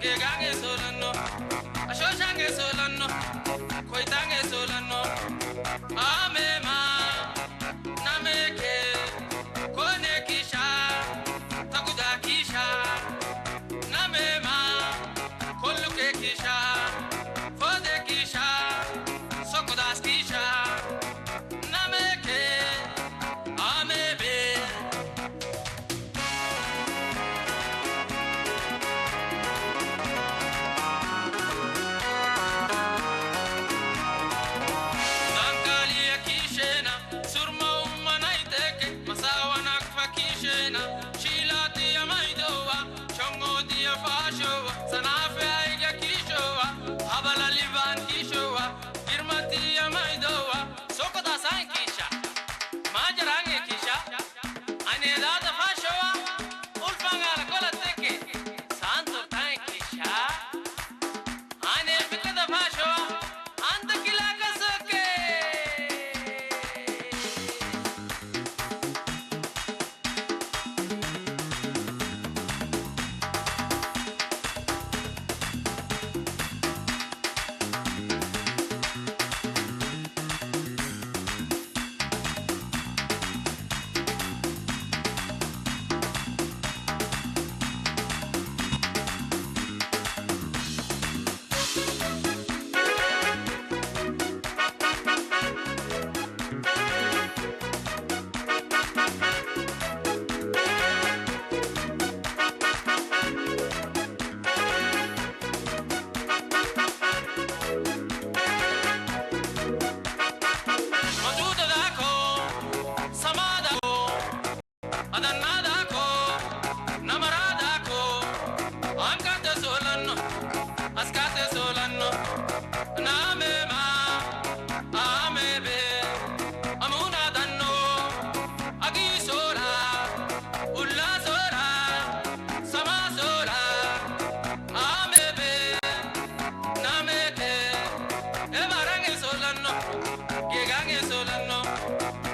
Geegaange soolanno, ashooshaange soolanno, koytaange soolanno, ameema, nameke, kone kiisha, taguda kiisha, namema, kolluke kiisha, fode kiisha, sokodas kiisha, nameke, amebe. Dankaliya kiishena, surma umma nayteke, masawa nakfa kiishena, shilatiya maydowa, shongotiya fashowa, sanafe aiga kiishowa, habala liban kiishowa, girmatiya maydowa, sokoda san kiisha, majarange kiisha, ane dada fashowa, ulfangala kola teke, santo tan kiisha, ane fikada fashowa, anta kila kasoke. Madudadako, samadako, adanadako, namarako, ankate solanno, askate solanno, namema, amebe, amuna danno, agi sora, ulla sora, sama sora, amebe, nameke, ebarange solanno, gegange solanno,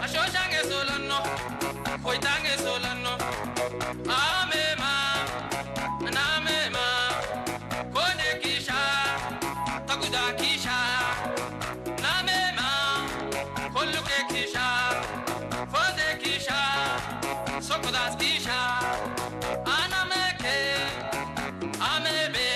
ashoshange solanno, koitange solanno, amema, namema, kone kisha, taguda kisha, namema, kolluke kisha, fode kisha, sokodas kisha, anameke, amebe.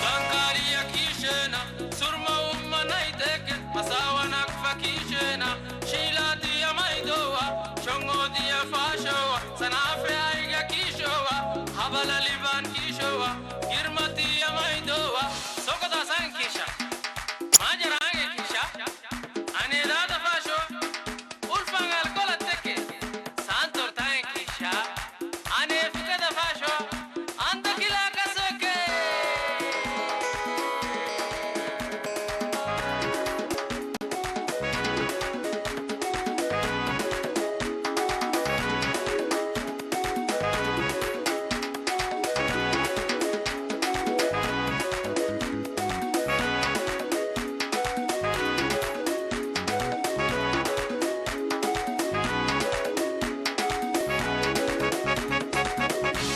Dankariya kishena, surma umma naiteke, masawa nakfa kishena, shilati ya maidowa, shongo diya fashowa, sanafe aiga kishowa, habala liban kishowa, girmati ya maidowa, sokoda san kisha, majara ange kisha, ane dada fashowa. Ulfan alkola teke, santor taen kisha, ane fikada fasho, anta kila kasoke.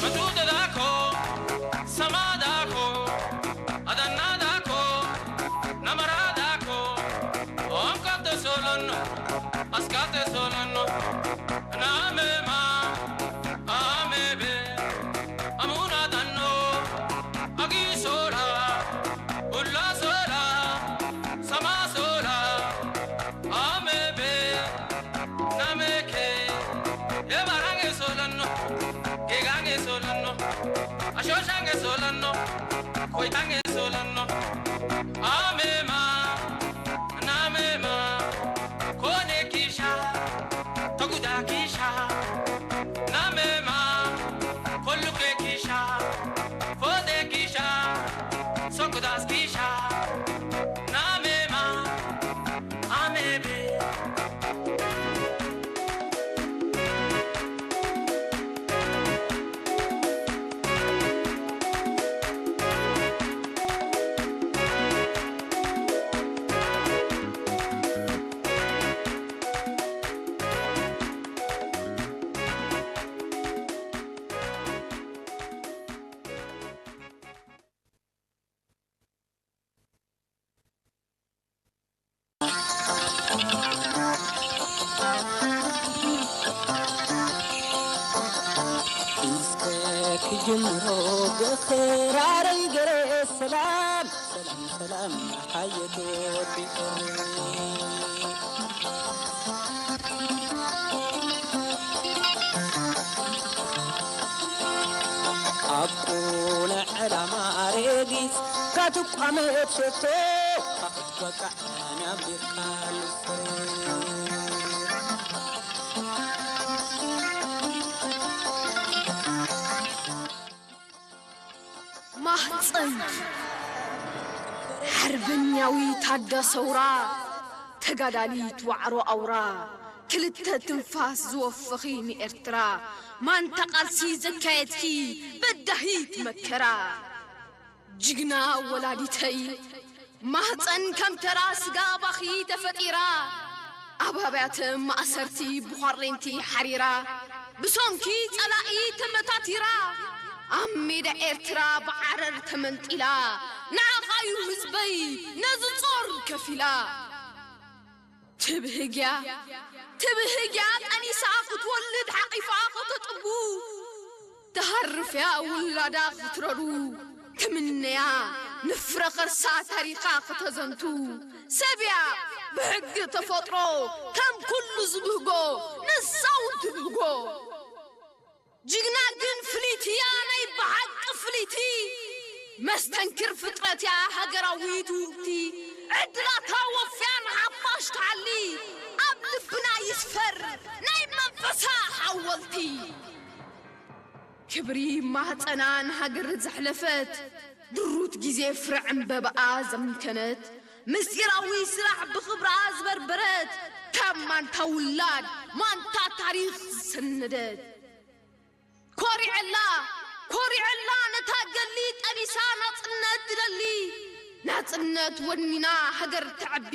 Madudadako, samadako, adanadako, namarako, ankate solono, askate solono, namema, amebe, amuna danno, agi sora, ulla sora, sama sora, amebe, nameke, ebarange solono, gegange solono, ashoshange solono, koitange solono, amema, namema, kone kisha, toguda kisha, namema, kolluke kisha, fode kisha, sokudas kisha, namema, amebe. ጅምሮ ብኽራረይ ገረ ሰላም ሰላም ሰላም ሓየት ወዲ ኣቁነ ዕላማ ኣሬጊስ ካትቋመት ሸቶ በቃ ኣናቢርካ ልፍሬ ማህፀንኪ ሓርበኛዊ ታዳ ሰውራ ተጋዳሊት ዋዕሮ ኣውራ ክልተ ትንፋስ ዝወፈኺ ንኤርትራ ማንታ ቃልሲ ዘካየድኪ በዳሂት መከራ ጅግና ወላዲተይ ማህፀን ከም ተራ ስጋ ባኺ ተፈጢራ ኣብ ኣብያተ ማእሰርቲ ብዃሬንቲ ሓሪራ ብሰንኪ ጸላኢ ተመታቲራ ኣብ ሜዳ ኤርትራ ብዓረር ተመንጢላ ንዓኻዩ ህዝበይ ነዚ ጾር ከፊላ ትብህግያ ትብህግያ ጠኒሳ ክትወልድ ሓቒፋ ከተጥቡ ትሃርፍያ ውላዳ ክትረሩ ትምነያ ንፍረ ኸርሳ ታሪኻ ከተዘንቱ ሰብያ ብሕጊ ተፈጥሮ ከም ኩሉ ዝብህጎ ንሳ እውን ትብህጎ ጅግና ግን ፍልይቲ እያ ናይ ብሓቂ ፍልይቲ መስተንክር ፍጥረት እያ ሃገራዊት ውእቲ ዕድላታ ወፍያ ንሓፋሽ ትሓሊ ኣብ ልብና ይስፈር ናይ መንፈሳ ሓወልቲ ክብሪ ማህፀና ንሃገር ዘሕለፈት ድሩት ግዜ ፍረ ዕምበባኣ ዘምከነት ምስጢራዊ ስራሕ ብኽብራ ዝበርበረት ካብ ማንታ ውላድ ማንታ ታሪኽ ዝሰነደት ኮሪዐላ ኮሪዐላ ነታ ገሊ ጠቢሳ ናጽነት ትደሊ ናጽነት ወኒና ሃገር ተዕቢ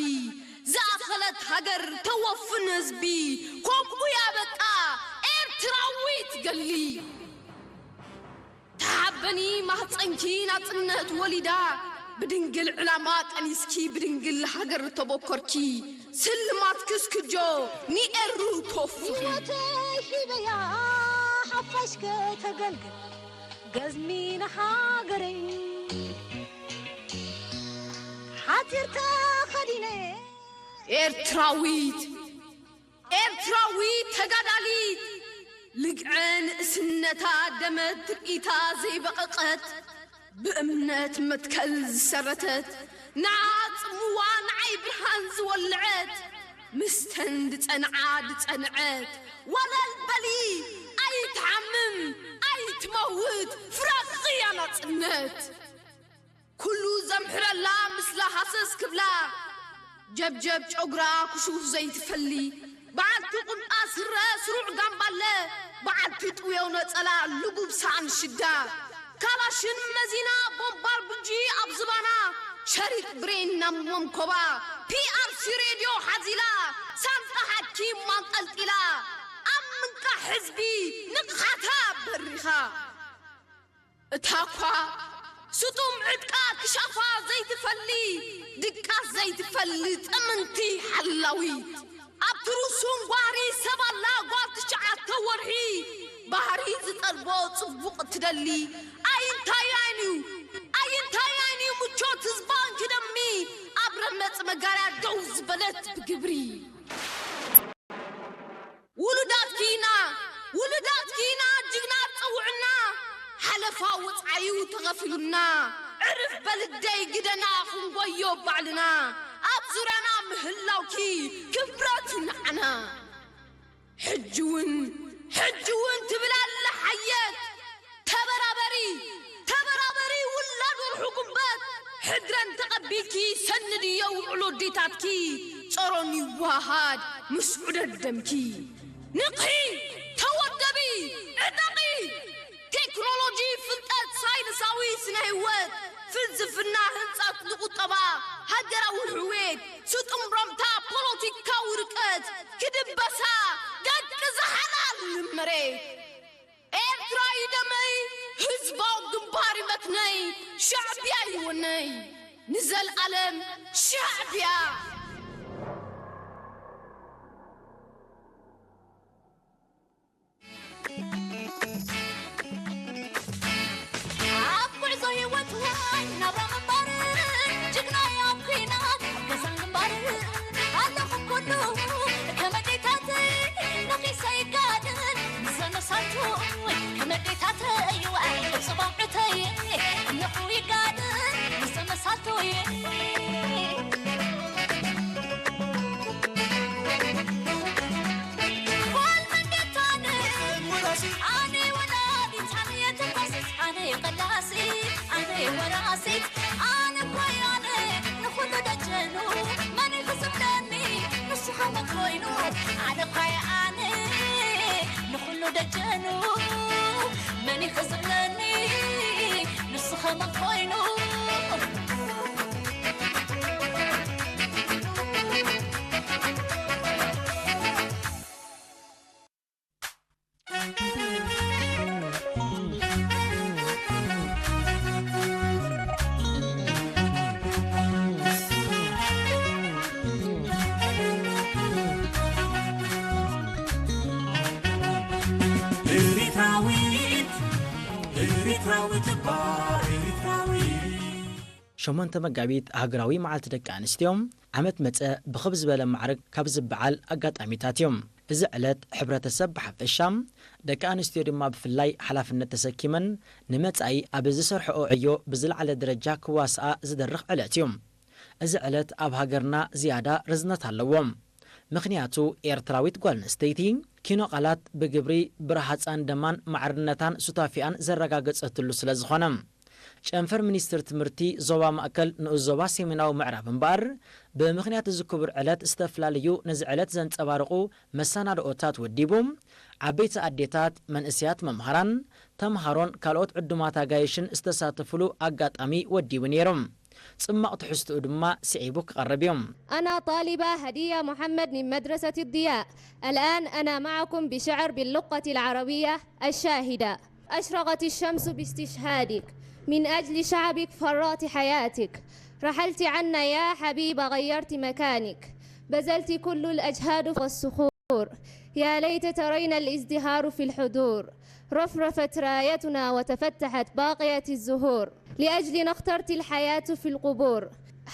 ዝኣኸለት ሃገር ተወፍን ህዝቢ ከምኡ እያ በቃ ኤርትራዊት ገሊ ተሓበኒ ማህፀንኪ ናጽነት ወሊዳ ብድንግል ዕላማ ጠኒስኪ ብድንግል ሃገር ተበኮርኪ ስልማት ክስክጆ ንኤሩ ተወፍኺ ሂበያ ሓፋሽ ከተገልግል ገዝሚ ንሃገረይ ሓፂር ተኸዲነ ኤርትራዊት ኤርትራዊት ተጋዳሊት ልግዐ ንእስነታ ደመት ትርኢታ ዘይበቐቐት ብእምነት መትከል ዝሰረተት ንዓ ጽምዋ ንዓይ ብርሃን ዝወልዐት ምስተን ዝጸንዓ ዝጸንዐት ወለል በሊ ኣይትሓምም ኣይትመውት ፍረኽያ ናጽነት ኩሉ ዘምሕረላ ምስላ ሃሰስ ክብላ ጀብጀብ ጨጉራ ክሹፍ ዘይትፈሊ በዓልቲ ቁምጣ ስረ ስሩዕ ጋምባለ በዓልቲ ጥውዮ ነጸላ ልጉብ ሳእን ሽዳ ካላሽን መዚና ቦምባር ብጂ ኣብ ዝባና ሸሪጥ ብሬን ናብ መንኮባ ፒኣርሲ ሬድዮ ሓዚላ ሳንጣ ሓኪም ኣንጠልጢላ ኣብ ምንቃሕ ህዝቢ ንቕሓታ በሪኻ እታ እኳ ስጡም ዕጥቃ ክሻፋ ዘይትፈሊ ድቃስ ዘይትፈሊ ጥምንቲ ሓላዊት ኣብ ትሩሱን ጓህሪ ሰብ ኣላ ጓል ትሽዓተ ወርሒ ባህሪ ዝጠልቦ ጽቡቕ ትደሊ ኣይንታያን እዩ ኣይንታያን እዩ ምቾት ህዝባን ክደሚ ኣብ ረመጽ መጋርያ ደው ዝበለት ብግብሪ ውሉዳትኪ ኢና ውሉዳትኪ ኢና ጅግና ጸውዕና ሓለፋ ወጻዩ ተኸፊሉና ዕርፍ በልደይ ግደና ክንጎዮ ባዕልና ኣብ ዙርያና ምህላውኪ ክብረት ንዓና ሕጂ እውን ሕጂ እውን ትብል ኣላ ሓየት ተበራበሪ ተበራበሪ ውላድ ወርሑ ጉንበት ሕድረን ተቐቢልኪ ሰንድዮ ውዕሎ ኣዴታትኪ ጸሮን ይወሃሃድ ምስ ዑደት ደምኪ ንቕሒ ተወደቢ ዕጠቒ ቴክኖሎጂ ፍልጠት ሳይንሳዊ ስነ ህይወት ፍልስፍና ህንፀት ንቁጠባ ሃገራዊ ሕውየት ስጡም ረምታ ፖለቲካዊ ርቀት ክድበሳ ደቂ ዝሓላል መሬት ኤርትራ ይደመይ ህዝባዊ ግንባር ይመትነይ ሻዕብያ ይወነይ ንዘልኣለም ሻዕብያ ሸሞንተ መጋቢት ሃገራዊ መዓልቲ ደቂ ኣንስትዮ ዓመት መጸ ብኽብ ዝበለ ማዕርግ ካብ ዝበዓል ኣጋጣሚታት እዩ። እዚ ዕለት ሕብረተሰብ ብሓፈሻ፣ ደቂ ኣንስትዮ ድማ ብፍላይ ሓላፍነት ተሰኪመን ንመጻኢ ኣብ ዝሰርሕኦ ዕዮ ብዝለዓለ ደረጃ ክዋስኣ ዝደርኽ ዕለት እዩ። እዚ ዕለት ኣብ ሃገርና ዝያዳ ርዝነት ኣለዎ። ምኽንያቱ ኤርትራዊት ጓል ኣንስተይቲ ኪኖ ቃላት ብግብሪ ብረሃጻን ደማን ማዕርነታን ሱታፊኣን ዘረጋገጸትሉ ስለ ዝኾነ። ጨንፈር ሚኒስትሪ ትምህርቲ ዞባ ማእከል ንኡስ ዞባ ሰሜናዊ ምዕራብ እምበኣር፣ ብምኽንያት እዚ ክቡር ዕለት ዝተፈላለዩ ነዚ ዕለት ዘንጸባርቑ መሰናድኦታት ወዲቡ። ዓበይቲ ኣዴታት፣ መንእሰያት መምሃራን፣ ተምሃሮን ካልኦት ዕዱማት ኣጋይሽን ዝተሳተፉሉ ኣጋጣሚ ወዲቡ ነይሩ። ጽማቕ ትሕዝትኡ ድማ ስዒቡ ክቐርብ እዩ። أنا طالبة هدية محمد من مدرسة الضياء. الآن أنا معكم بشعر باللغة العربية الشاهدة. أشرقت الشمس باستشهادك، من أجل شعبك فرات حياتك. رحلت عنا يا حبيبة، غيرت مكانك، بذلت كل الأجهاد والصخور. يا ليت ترين الازدهار في الحضور، رفرفت رايتنا وتفتحت باقية الزهور. لأجلنا اخترت الحياة في القبور،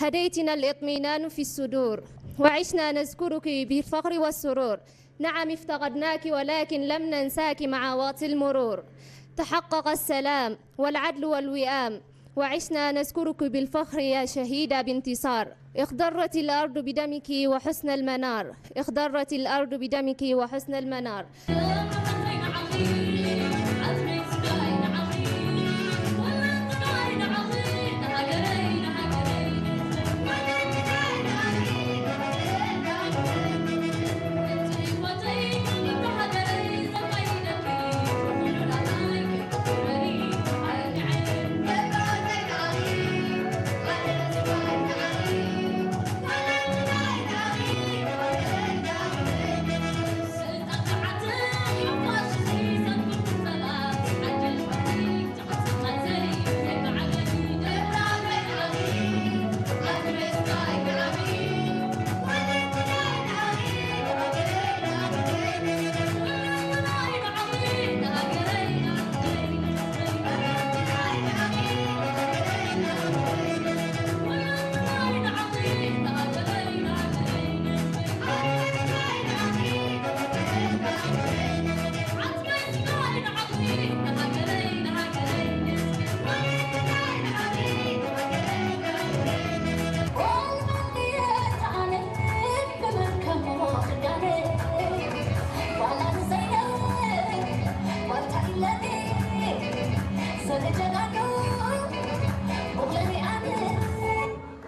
هديتنا الاطمئنان في الصدور، وعشنا نذكرك بالفخر والسرور. نعم افتقدناك ولكن لم ننساك مع وقت المرور. تحقق السلام والعدل والوئام، وعشنا نذكرك بالفخر يا شهيدة بانتصار. اخضرت الأرض بدمك وحسن المنار، اخضرت الأرض بدمك وحسن المنار.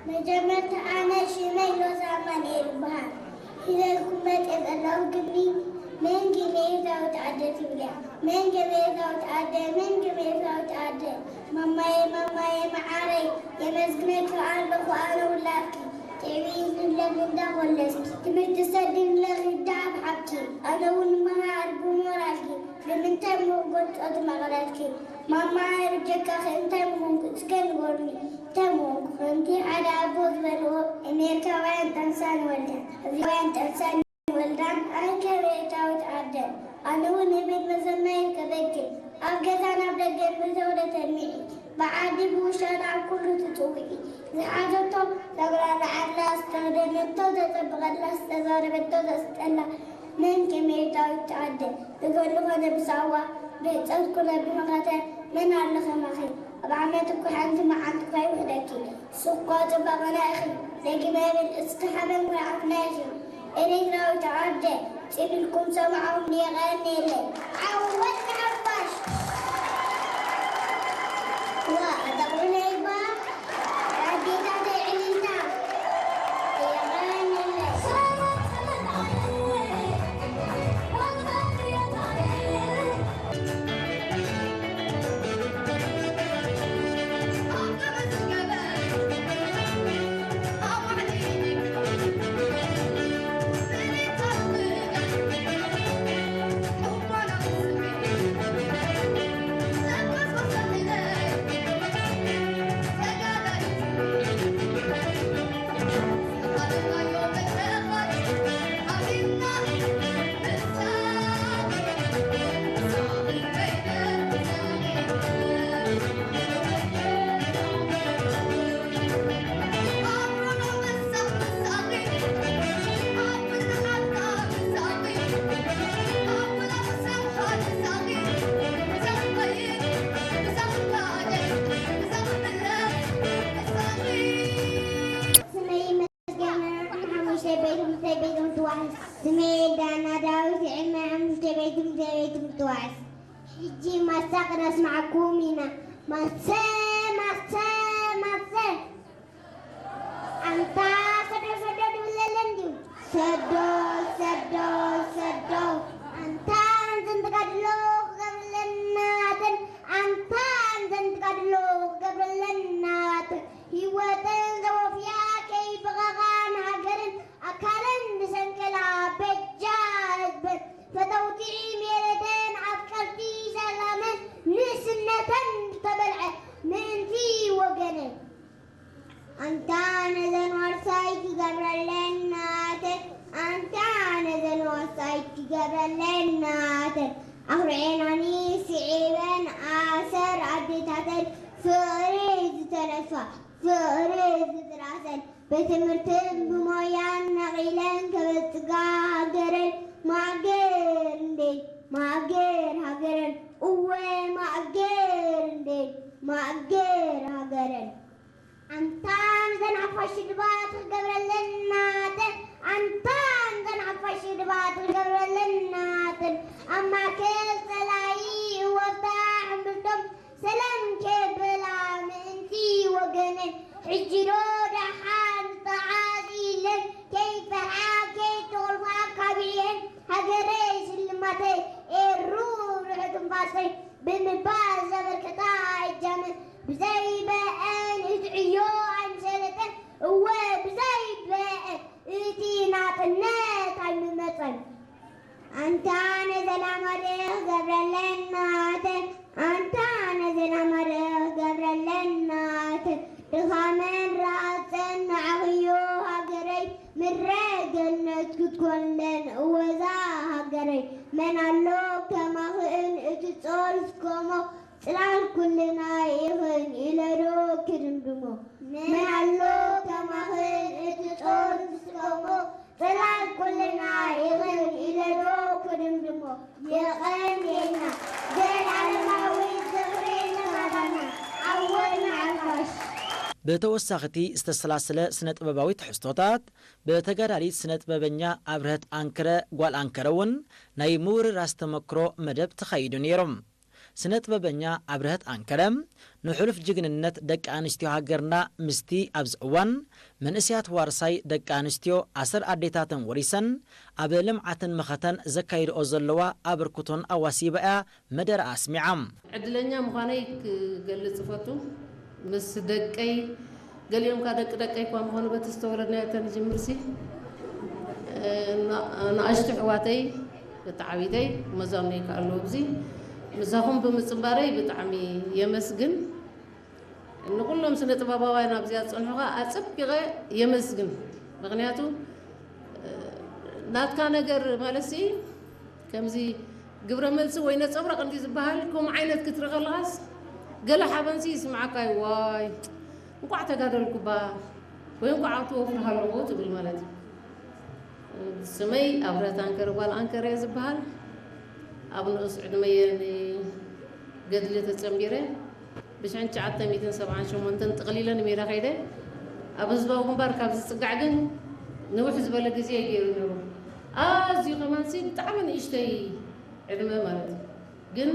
መጀመርታ ኣነ ሽመይ ሎዛ ኣማኑኤል ይበሃል። ሒዘልኩም መፅእ ዘለኹ ግጥሚ መንግ መሬታዊት ኣደ ትብል እያ። መንግ መሬታዊት ኣደ፣ መንግ መሬታዊት ኣደ፣ ማማየ፣ ማማየ፣ መዓረይ፣ የመስግነኪ ኣለኹ ኣነ ውላድኪ። ጥዕምቲ ንለኺ እንዳኾለስኪ፣ ትምህርቲ ሰዲ ንለኺ እንዳኣብሓብኪ፣ ኣነ እውን መሃር ብሞራልኪ፣ ብምንታይ ምጎትዖ ትመቕረትኪ። ማማየ ብጀካኺ እንታይ ምኾንኩ እስከ ንገሩኒ፣ እንታይ ምኾንኩ? ከምቲ ሓደ ኣቦ ዝበልዎ፣ ኣሜሪካውያን ጠንሳን ወልዳን፣ እዚውያን ጠንሳን ወልዳን፣ ኣንከ ቤታዊት ኣደ፣ ኣነ እውን ንቤት መዘናይ ከበግን፣ ኣብ ገዛን ኣብ ደገን ብተውለ ተሚዒ፣ ብዓዲ ብውሻ ናብ ኩሉ ትጽውዒ፣ ዝሓዘቶ ተብራርዓላ፣ ዝተኸደነቶ ተጸብቐላ፣ ዝተዛረበቶ ዘስጠላ፣ መን ከመይ ዳዊት ተዓደ፣ ብገድሊ ኮነ ብሳዋ፣ ብህጸት ኮነ ብመኸተ፣ መን ኣሎ ከማኺ? ኣብ ዓመት እኮ ሓንቲ መዓልቲ እኳ ይውሕደኪ። ንስኳ ጽባቐና ኢኺ፣ ደጊመ ይብል እስኪ ሓበን ኩርዓትና ኢኺ። ኤርትራዊት ዓደ፣ ጺን ኢልኩም ሰማዕኹም የቐንየለይ። ዓወት ንሓፋሽ! ዋ፣ ኣታ ቁሩነይ እባ፣ ኣዴታተይ ዕልልታ፣ የቐንየለይ። ስመይ ኤልዳና ዳዊት፣ ዕድመይ ሓሙሽተ ቤት ትምህርቲ፣ ቤት ትምህርቲ ዋዕስ። ሕጂ ማስታ ክነስማዓኩም ኢና። ማሰ፣ ማሰ፣ ማሰ። ኣንታ ሰዶ፣ ሰዶ ድብለለን ድዩ? ሰዶ፣ ሰዶ፣ ሰዶ። ኣንታ ነዘን ተጋድሎ ክገብረለናትን፣ ኣንታ ነዘን ተጋድሎ ክገብረለናትን። ህይወተን ዘወፍያ ከይበቐቓ ንሃገርን ኣካለን ዝሰንከላ በጃ ህዝበን። ፈተውቲ ሜረተን ኣፍቀርቲ ሰላመን ንእስነተን ዝተበልዐ ምእንቲ ወገነን። ኣንታ ነዘን ዋርሳይ ክገብረለን ናተን፣ ኣንታ ነዘን ዋርሳይ ክገብረለን ናተን። ኣኹርዔናኒ ስዒበን ኣሰር ኣዴታተን ፍቕሪ ዝተነድፋ ፍቕሪ ዝጥራሰን ብትምህርትን ብሞያን ነቒለን ከበጽጋ ሃገረን ማእገር እንዴ ማእገር ሃገረን እወ ማእገር እንዴ ማእገር ሃገረን። ኣንታ ንዘን ሓፋሽ ድባት ክገብረለን ናተን፣ ኣንታ ንዘን ሓፋሽ ድባት ክገብረለን ናተን። ኣብ ማእከል ጸላኢ እወፍታ ሕምብርቶም ሰላም ከብላ ምእንቲ ወገነን። ሕጂ ዶ ደሓን ተዓዚለን ከይፈርሓ ከይተቖልፋ ካቢዐን ሃገረይ ሽልማተይ ኤሩ ርሑቕ ትንፋሰይ ብምባል ዘበርከታ እጃመን ብዘይ በአን እትዕዮ ኣይምሰለተን። እወ ብዘይ በአን እቲ ናጽነት ኣይምመጸን። ኣንታ ነዘን ኣማልኽ ገብረለን ናተን፣ ኣንታ ነዘን ኣማልኽ ገብረለን ናተን፣ ድኻመን ረሃጸን ንዓኽዮ ሃገረይ፣ ምድረ ገነት ክትኮንለን እወዛ ሃገረይ። መን ኣሎ ከማኽእን እቲ ጾር ዝኮሞ፣ ጽላል ኩልና ኢኽን ኢለዶ ክድምድሞ። መን ኣሎ ከማኽን እቲ ጾር ዝስከሞ፣ ጽላል ኩልና ኢኽን ኢለዶ ክድምድሞ። የቐንየልና ዘለዓለማዊ ዝኽሪ ንባባና። ኣወል ንሓፋሽ። ብተወሳኺ እቲ ዝተሰላሰለ ስነ ጥበባዊ ትሕዝቶታት ብተጋዳሊት ስነ ጥበበኛ ኣብርሀት ኣንክረ ጓል ኣንከረ እውን ናይ ምውርራስ ተመክሮ መደብ ተኻይዱ ነይሩ። ስነ ጥበበኛ ኣብርሀት ኣንከረ ንሕሉፍ ጅግንነት ደቂ ኣንስትዮ ሃገርና ምስቲ ኣብዚ እዋን መንእሰያት ዋርሳይ ደቂ ኣንስትዮ ኣሰር ኣዴታተን ወሪሰን ኣብ ልምዓትን መኸተን ዘካይድኦ ዘለዋ ኣበርክቶን ኣዋሲባ እያ መደረኣ ኣስሚዓ። ዕድለኛ ምዃነይ ክገልጽ እፈቱ። ምስ ደቀይ፣ ገሊኦም ከኣ ደቂ ደቀይ እኳ ምኾኑ በቲ ዝተወለድናዮ ተንጅምርሲ፣ ንኣሽቱ ኣሕዋተይ፣ እቲ ዓቢተይ መዛኖይ ከኣ ኣለዉ ኣብዚ። ምሳኹም ብምጽንባረይ ብጣዕሚ የመስግን። ንኹሎም ስነ ጥበባውያን ኣብዚኣ ዝጸንሑ ከኣ ኣጸቢቐ የመስግን። ምኽንያቱ ናትካ ነገር ማለትሲ ከምዚ ግብረ መልሲ ወይ ነጸብራቕ እንዲ ዝበሃል ከምኡ ዓይነት ክትርኢ ከለኻስ ገለ ሓበንሲ ይስምዓካ እዩ። ዋይ እንቋዕ ተጋደልኩባ ወይ እንቋዕ ኣብቲ ወፍሪ ሃለኹ ትብል ማለት እዩ። ስመይ ኣብርሀት ኣንከረ ጓል ኣንከረ እየ ዝበሃል። ኣብ ንኡስ ዕድመየ ንገድሊ ተጸንቢረ ብሽሕን ትሽዓተ ሚእትን ሰብዓን ሸሞንተን ጠቕሊለ ንሜዳ ከይደ። ኣብ ህዝባዊ ግንባር ካብ ዝጽጋዕ ግን ንውሕ ዝበለ ግዜ እዩ ገይሩ ነይሩ። ኣዝዩ ከማንሲ ብጣዕሚ ንእሽተይ ዕድመ ማለት እዩ። ግን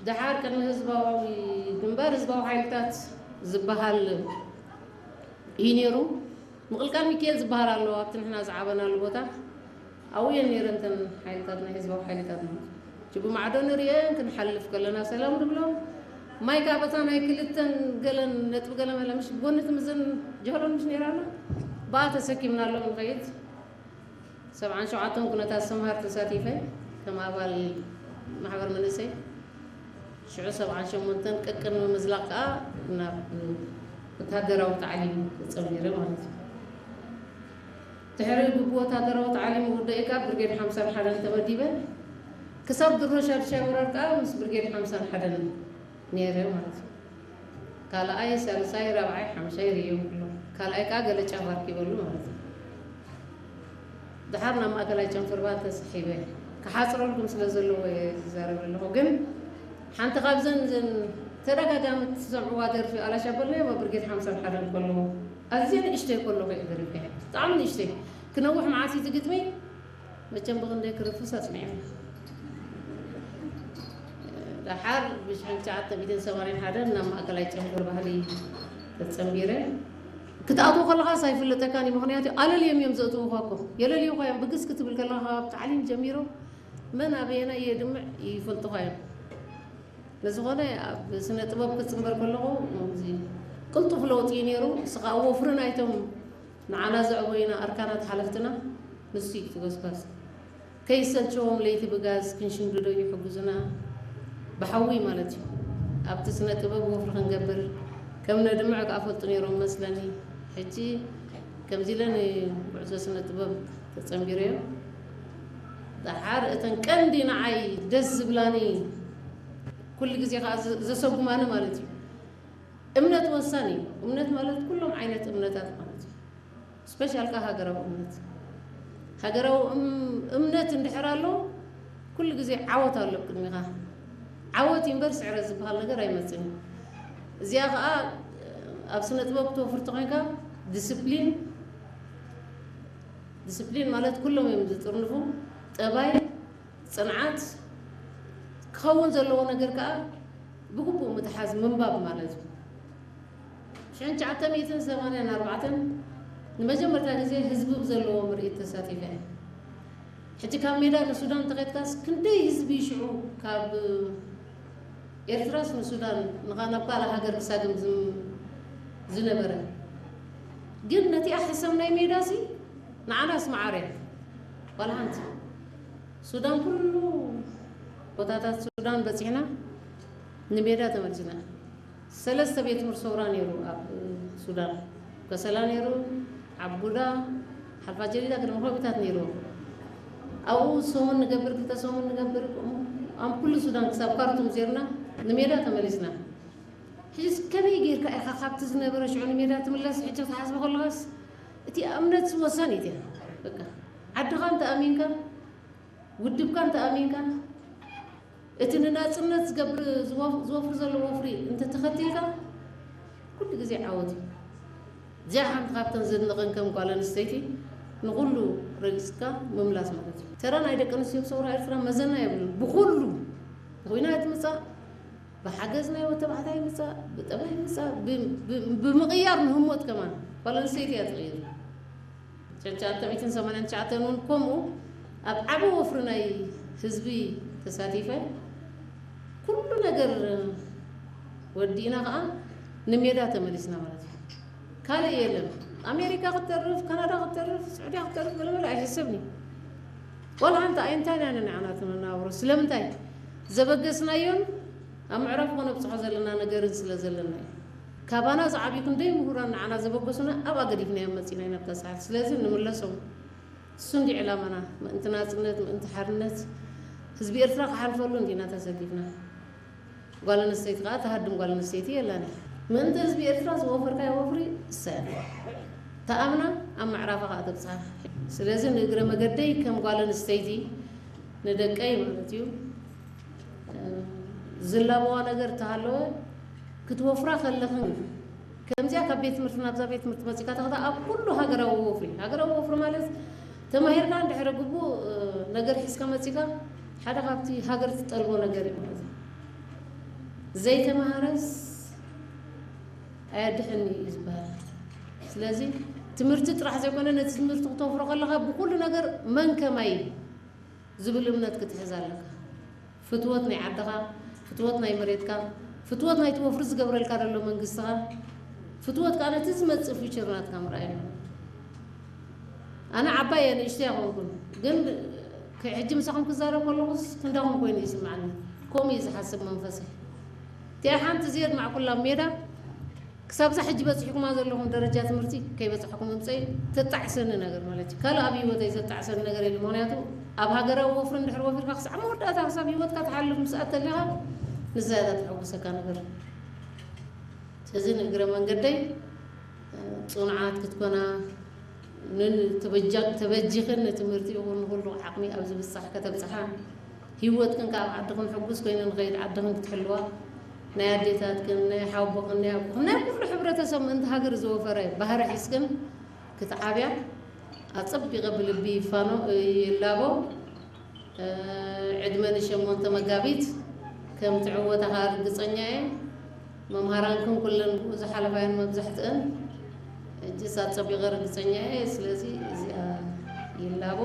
ደሓር ቅድሚ ህዝባዊ ግንባር ህዝባዊ ሓይልታት ዝበሃል እዩ ነይሩ። ምቕልቃል ሚካኤል ዝበሃል ኣሎ ኣብቲ ንሕና ዝዓበናሉ ቦታ ኣብኡ እየን ነይረን እተን ሓይልታት ናይ ህዝባዊ ሓይልታት ማለት እዩ። ብማዕዶ ንርእየን ክንሓልፍ ከለና ሰላም ንብሎም። ማይ ካብ እታ ናይ ክልተን ገለን ነጥቢ ገለ መለ ምሽ ብጎኒ ትምዘን ጀህሎን ምሽ ነይራ ኣላ ብኣ ተሰኪምናሎም ንኸይድ። ሰብዓን ሸውዓተን ኩነታት ሰምሃር ተሳቲፈ ከም ኣባል ማሕበር መንእሰይ ሽዑ ሰብዓን ሸሞንተን ቀቅን ምምዝላቕ ከኣ ናብ ወታደራዊ ታዕሊም ተጸንቢረ ማለት እዩ። ድሕሪ ብወታደራዊ ታዕሊም ውዳእ ካብ ብርጌድ ሓምሳን ሓደን ተመዲበ ክሳብ ድሮ ሻድሻይ ወራር ከኣ ምስ ብርጌድ ሓምሳን ሓደን ነይረ ማለት እዩ። ካልኣይ፣ ሳልሳይ፣ ራብዓይ፣ ሓምሻይ ርእዮም ኩሎም። ካልኣይ ከኣ ገለ ጫፍ ኣርኪበሉ ማለት እዩ። ድሓር ናብ ማእከላይ ጨንፈርባ ተስሒበ ክሓጽረልኩም ስለ ዘለዎ እየ ዝዛረብ ኣለኹ። ግን ሓንቲ ካብዘን ዘን ተደጋጋሚ ትሰምዕዋ ደርፊ ኣላሻ በልናዮ ብርጌድ ሓምሳን ሓደን ከለኹ ኣዝየ ንእሽተይ ከለኹ እየ ደሪፈያ። ብጣዕሚ ንእሽተይ ክነውሕ መዓት እዩ እቲ ግጥሚ፣ መቸም ብኽንደይ ክርፍስ ኣጽኒዑ። ደሓር ብሽሕን ትሽዓተ ሚእትን ሰማንያን ሓደን ናብ ማእከላይ ጨንፈር ባህሊ ተጸንቢረ። ክትኣትዎ ከለኻስ ኣይፍለጠካን እዩ፣ ምኽንያቱ ኣለልዮም እዮም ዘእትዉኻ እኮ። የለልዩኻ እዮም፣ ብግስ ክትብል ከለኻ ካብ ታዕሊም ጀሚሩ መን ኣበየናይ የድምዕ ይፈልጡኻ እዮም። ንዝኾነ ኣብ ስነ ጥበብ ክጽንበር ከለኹ እዚ ቅልጡፍ ለውጢ እዩ ነይሩ። ንስኻ ኣብ ወፍሪ ናይቶም ንዓና ዘዕበዩና ኣርካናት ሓለፍትና ንሱ እዩ እቲ ጎስጓስ። ከይሰልቸዎም ለይቲ ብጋዝ ክንሽምድዶ ይሕግዙና፣ ብሓዊ ማለት እዩ። ኣብቲ ስነ ጥበብ ወፍሪ ክንገብር ከም ነድምዕ ክኣፈልጡ ነይሮም መስለኒ። ሕጂ ከምዚ ኢለ ንጉዕዞ ስነ ጥበብ ተጸንቢረዮ። ደሓር እተን ቀንዲ ንዓይ ደስ ዝብላኒ ኩሉ ግዜ ከዓ ዘ- ዘሰጉማኒ ማለት እዩ። እምነት ወሳኒ እዩ። እምነት ማለት ኩሎም ዓይነት እምነታት ማለት እዩ። ስፔሻል ከዓ ሃገራዊ እምነት። ሃገራዊ እም- እምነት እንድሕር ኣሎ ኩሉ ግዜ ዓወት ኣሎ ቅድሚኻ። ዓወት እምበር ስዕረት ዝበሃል ነገር ኣይመፅን እዩ። እዚኣ ከዓ ኣብ ስነ ጥበብ ክትወፍር ተኾይንካ ዲስፕሊን፣ ዲስፕሊን ማለት ኩሎም እዮም ዝጥርንፉ። ጠባይ፣ ፅንዓት፣ ክኸውን ዘለዎ ነገር ከዓ ብግቡእ ምትሓዝ ምንባብ ማለት እዩ። ሽሕን ትሽዓተ ሚእትን ሰማንያን ኣርባዕተን ንመጀመርታ ግዜ ህዝቢ ብዘለዎ ምርኢት ተሳቲፈ። ሕጂ ካብ ሜዳ ንሱዳን ተኸድካስ ክንደይ ህዝቢ ሽዑ ካብ ኤርትራስ ንሱዳን ንኻ ናብ ካልእ ሃገር ክሳግም ዝም- ዝነበረ። ግን ነቲኣ ሕሰም ናይ ሜዳ ሲ ንዓናስ መዓር እያ። ዋላ ሓንቲ ሱዳን ኩሉ ቦታታት ሱዳን በፂሕና ንሜዳ ተመልስና። ሰለስተ ቤት ትምህርቲ ሰውራ ነይሩ ኣብ ሱዳን። ከሰላ ነይሩ፣ ዓቡዳ፣ ሓልፋ ጀዲዳ፣ ቅድሚ ከቢታት ነይሩ። ኣብኡ ሰሙን ንገብር፣ ክልተ ሰሙን ንገብር፣ ኣብ ኩሉ ሱዳን ክሳብ ካርቱም ዜርና ንሜዳ ተመሊስና። ሕጂስ ከመይ ጌርካ ኢኻ ካብቲ ዝነበረ ሽዑ ንሜዳ ትምለስ? ሕጂ ክትሓስቦ ከለኻስ እቲ እምነት ወሳኒት እያ። በቃ ዓድኻ እንተ ኣሚንካ፣ ውድብካ እንተ ኣሚንካ፣ እቲ ንናጽነት ዝገብር ዝወፍ- ዝወፍር ዘሎ ወፍሪ እንተተኸቲልካ ኩሉ ግዜ ዓወት እዩ። እዚኣ ሓንቲ ካብተን ዘድንቐን ከም ጓል ኣንስተይቲ ንኹሉ ረጊጽካ ምምላስ ማለት እዩ። ተራ ናይ ደቂ ኣንስትዮ ሰውራ ኤርትራ መዘና የብሉን። ብኹሉ ብኹናት ምጻእ፣ ብሓገዝ ናይ ወተባዕታይ ምጻእ፣ ብጠባይ ምጻእ፣ ብ- ብ- ብምቕያር ንህሞት ከማን ጓል ኣንስተይቲ እያ ትቕይር። ትሽዓተ ሚእትን ሰማንያን ትሽዓተን እውን ከምኡ ኣብ ዓቢ ወፍሪ ናይ ህዝቢ ተሳቲፈ ኩሉ ነገር ወዲእና ከዓ ንሜዳ ተመሊስና ማለት እዩ። ካልእ የለን። ኣሜሪካ ክትተርፍ፣ ካናዳ ክትተርፍ፣ ስዑድያ ክትተርፍ ገለመለ ኣይሕሰብን እዩ። ዋላ ሓንቲ ኣይንታን ኢና ንዓና ትነናብሮ። ስለምንታይ? ዘበገስናዮን ኣብ ምዕራፍ ክነብፅሖ ዘለና ነገርን ስለ ዘለና እዩ። ካባና ዝዓብዩ ክንደይ ምሁራን ንዓና ዘበገሱና ኣብኣ ገዲፍናዮም መፂና ኢና ኣብታ ሰዓት። ስለዚ ንምለሶም። እሱ እንዲ ዕላማና፣ ምእንቲ ናፅነት፣ ምእንቲ ሓርነት ህዝቢ ኤርትራ ክሓልፈሉ እንዲና ተሰሊፍና። ጓል ኣንስተይቲ ከዓ ትሃድም ጓል ኣንስተይቲ የላን። ምእንቲ ህዝቢ ኤርትራ ዝወፈርካዮ ወፍሪ እሰያ ተኣምና ኣብ ምዕራፋ ከዓ ተብፅሓ። ስለዚ ንእግረ መገደይ ከም ጓል ኣንስተይቲ ንደቀይ ማለት እዩ ዝላበዋ ነገር ተሃለወ ክትወፍራ ከለኽን ከምዚኣ ካብ ቤት ትምህርቲ ናብዛ ቤት ትምህርቲ መፂካ ተኸታ ኣብ ኩሉ ሃገራዊ ወፍሪ። ሃገራዊ ወፍሪ ማለት ተማሂርካ እንድሕረ ግቡእ ነገር ሒዝካ መፂካ ሓደ ካብቲ ሃገር ትጠልቦ ነገር እዩ ማለት እዩ። ዘይተማሃረስ ኣየድሕን እዩ ዝበሃል። ስለዚ ትምህርቲ ጥራሕ ዘይኮነ ነቲ ትምህርቲ ክተፍሮ ከለካ ብኩሉ ነገር መን ከማይ ዝብል እምነት ክትሕዝ ኣለካ። ፍትወት ናይ ዓድኻ፣ ፍትወት ናይ መሬትካ፣ ፍትወት ናይቲ ወፍሪ ዝገብረልካ ዘሎ መንግስትኻ፣ ፍትወት ከዓ ነቲ ዝመፅእ ፊቸር ናትካ ምርኣይ ኣሎ። ኣነ ዓባይ እየ ንእሽተይ ኣይኮንኩን፣ ግን ከ- ሕጂ ምሳኹም ክዛረብ ከለኹስ ክንዳኹም ኮይኑ ይስምዓኒ። ከምኡ እዩ ዝሓስብ መንፈሰይ። እቲኣ ሓንቲ ዝየድማዕኩላ ሜዳ ክሳብ እዛ ሕጂ በፂሕኩማ ዘለኹም ደረጃ ትምህርቲ ከይበፃሕኩም ምምፀይ ተጣዕሰኒ ነገር ማለት እዩ። ካልእ ኣብ ህይወተይ ዘጣዕሰኒ ነገር የለ። ምክንያቱ ኣብ ሃገራዊ ወፍሪ እንድሕር ወፊርካ ክሳዕ መወዳእታ ክሳብ ህይወትካ ትሓልፍ ምስ ኣተሊኻ ንዛያዳ ተሐጉሰካ ነገር። ስለዚ ንእግረ መንገደይ ፅኑዓት ክትኮና ንን ተበጃ- ተበጂኽን ንትምህርቲ ይኹን ንኹሉ ዓቕሚ ኣብ ዝብፃሕ ከተብፅሓ ህይወትክን ካብ ዓድኽን ሕጉስ ኮይነ ንኸይድ ዓድኽን ክትሕልዋ ናይ ኣዴታትክን ናይ ሓቦኽን ናይ ኣቦኽን ናይ ኩሉ ሕብረተሰብ ምእንቲ ሃገር ዝወፈረ ባህሪ ሒዝክን ክትዓብያ ኣጸቢቐ ብልቢ ይፋኖ ይላቦ። ዕድመ ንሸሞንተ መጋቢት ከም ትዕወታ ከኣ ርግጸኛ እየ። መምሃራንክን ኩለን ብኡ ዝሓለፋየን መብዛሕትአን ሕጅስ ኣጸቢቐ ርግጸኛ እየ። ስለዚ እዚኣ ይላቦ።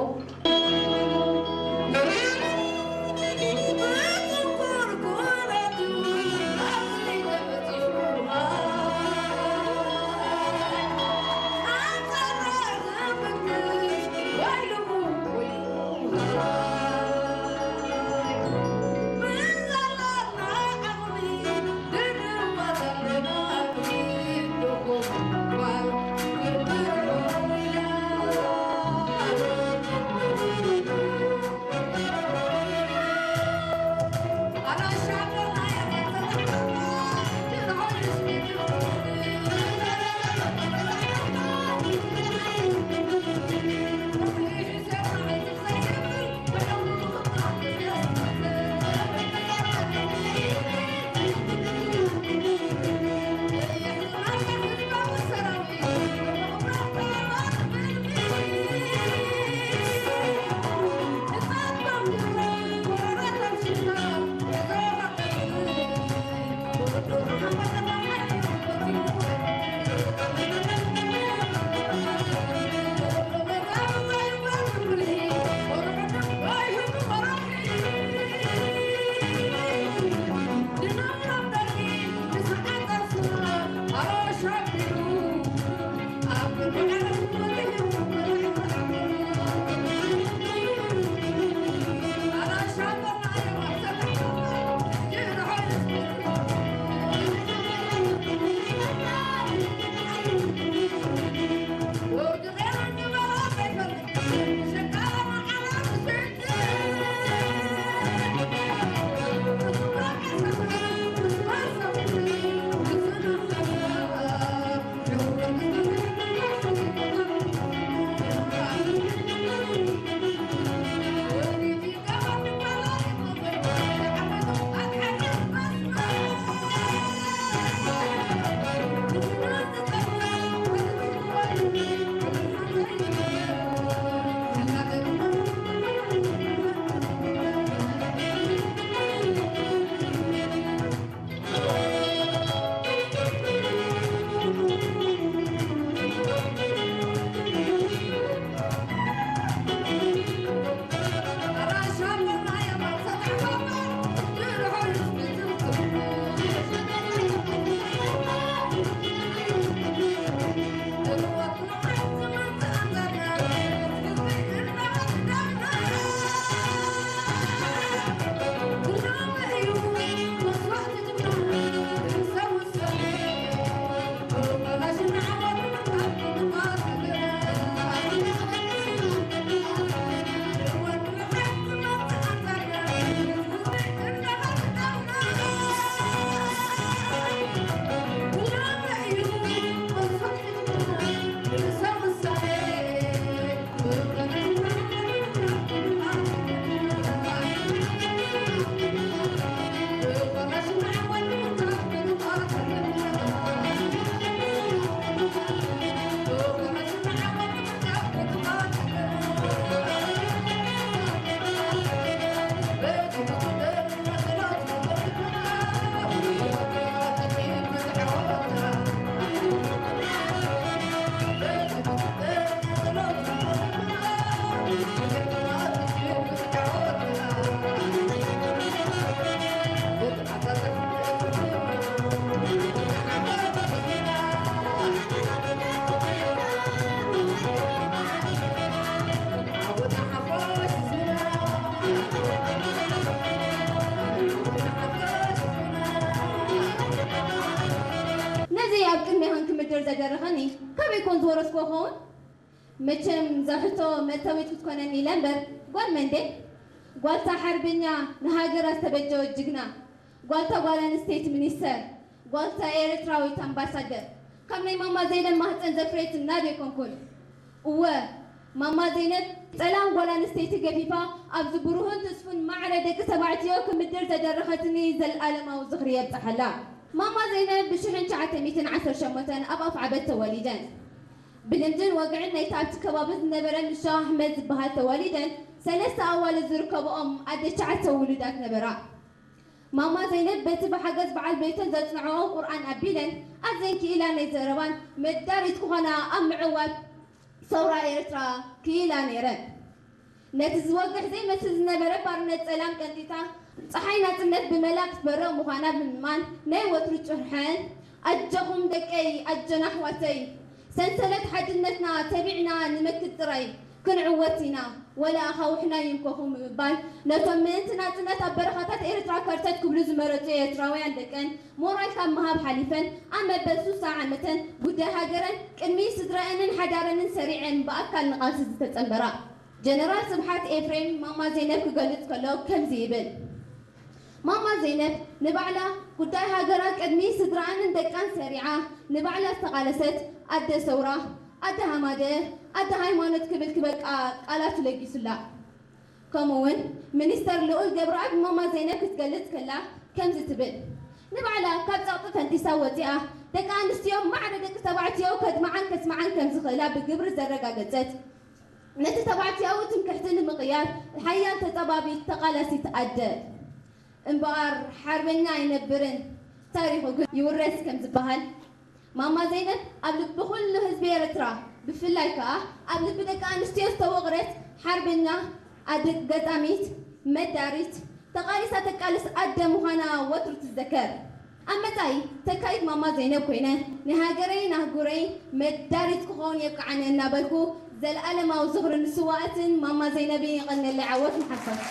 ነዚ ኣብ ቅድሜኽን ክምድር ዘደረኸኒ ካበይ ኮን ዝወረስክዎ ኸውን? መቸም እዛ ሕቶ መእተዊት ክትኮነኒ ኢለ እምበር፣ ጓል መን ድየ? ጓልታ ሓርበኛ፣ ንሃገራ ዝተበጀወት ጅግና፣ ጓልታ ጓል ኣንስተይቲ ሚኒስተር፣ ጓልታ ኤርትራዊት ኣምባሳደር፣ ካብ ናይ ማማ ዘይነብ ማህጸን ዘፍረየት እናዶ ኣይኮንኩን? እወ፣ ማማ ዘይነብ ጸላም ጓል ኣንስተይቲ ገፊፋ፣ ኣብዚ ብሩህን ትስፉን ማዕረ ደቂ ተባዕትዮ ክምድር ዘደረኸትኒ ዘልኣለማዊ ዝኽሪ የብጽሓላ። ማማ ዘይነብ ብሽሕን ትሽዓተ ሚእትን ዓሰርተ ሸሞንተን ኣብ ኣፍዓበት ተወሊደን። ብልምድን ወግዕን ናይቲ ኣብቲ ከባቢ ዝነበረ ምሻ ኣሕመድ ዝበሃል ተወሊደን ሰለስተ ኣዋልድ ዝርከብኦም ኣደ ትሽዓተ ውሉዳት ነበራ። ማማ ዘይነብ በቲ ብሓገዝ በዓል ቤተን ዘጽንዐኦ ቁርኣን ኣቢለን ኣዘን ክኢላ ናይ ዘረባን መዳሪት ክኾና ኣብ ምዕዋት ሰውራ ኤርትራ ክኢላ ነይረን። ነቲ ዝወግሕ ዘይመስል ዝነበረ ባርነት ጸላም ቀንጢጣ፣ ጸሓይ ናጽነት ብመላ ክትበርቕ ምዃና ብምእማን ናይ ወትሩ ጭርሐን፣ ኣጆኹም ደቀይ፣ ኣጆና ኣሕዋተይ፣ ሰንሰለት ሓድነትና ተቢዕና ንመክት ጥራይ ክንዕወት ኢና፣ ወላ ኣኻውሕና ይንኮኹ ብምባል፣ ነቶም ምእንቲ ናጽነት ኣብ በረኻታት ኤርትራ ከርተት ክብሉ ዝመረጹ ኤርትራውያን ደቀን ሞራል ካብ ምሃብ ሓሊፈን፣ ኣብ መበል ሱሳ ዓመተን ጉዳይ ሃገረን ቅድሚ ስድራኤንን ሓዳረንን ሰሪዐን ብኣካል ንቓልሲ ዝተጸንበራ። ጀነራል ስብሓት ኤፍሬም ማማ ዘይነብ ክገልጽ ከሎ ከምዚ ይብል። ማማ ዘይነብ ንባዕላ ጉዳይ ሃገራ ቅድሚ ስድራኣንን ደቃን ሰሪዓ ንባዕላ ዝተቓለሰት ኣደ ሰውራ፣ ኣደ ሃማደ፣ ኣደ ሃይማኖት ክብል ክበቃ ቃላቱ ለጊሱላ። ከምኡ እውን ሚኒስተር ልኡል ገብረኣብ ማማ ዘይነብ ክትገልጽ ከላ ከምዚ ትብል። ንባዕላ ካብ ጸቕጢ ፈንጢሳ ወጺኣ ደቂ ኣንስትዮ ማዕረ ደቂ ተባዕትዮ ከድምዓን ከስምዓን ከምዝኽእላ ብግብሪ ዘረጋገጸት፣ ነቲ ተባዕትያዊ ትምክሕቲ ንምቕያር ሓያል ተጻባቢት ተቓላሲት ኣደ። እምበኣር ሓርበኛ ኣይነብርን፣ ታሪኹ ግን ይውረስ ከም ዝበሃል፣ ማማ ዘይነብ ኣብ ልቢ ኩሉ ህዝቢ ኤርትራ፣ ብፍላይ ከኣ ኣብ ልቢ ደቂ ኣንስትዮ ዝተወቕረት ሓርበኛ፣ ኣደ ገጣሚት፣ መዳሪት፣ ተቓሊሳ ተቃልስ ኣደ ምዃና ወትሩ ትዘከር። ኣብ መጻኢ ተካኢት ማማ ዘይነብ ኮይነ ንሃገረይን ኣህጉረይን መዳሪት ክኸውን የብቅዓኒ እናበልኩ፣ ዘለኣለማዊ ዝኽሪ ንስዋኣትን ማማ ዘይነብን። የቐንየለይ፣ ዓወት ንሓፋሽ።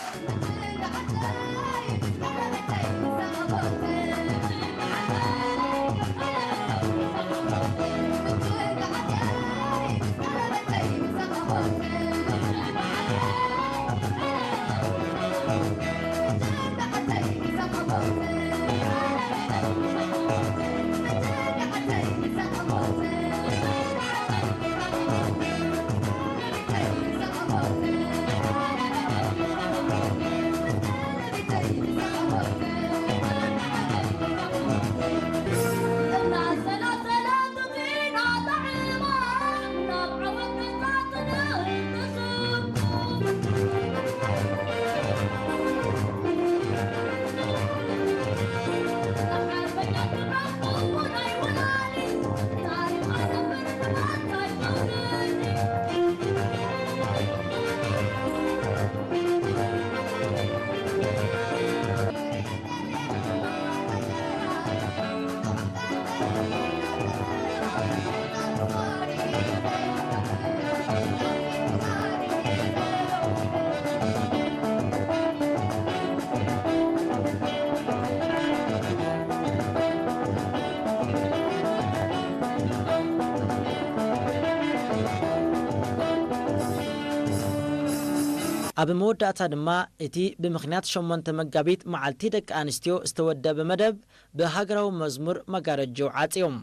ኣብ መወዳእታ ድማ፣ እቲ ብምኽንያት ሸሞንተ መጋቢት መዓልቲ ደቂ ኣንስትዮ ዝተወደበ መደብ ብሃገራዊ መዝሙር መጋረጃኡ ዓጽዮም።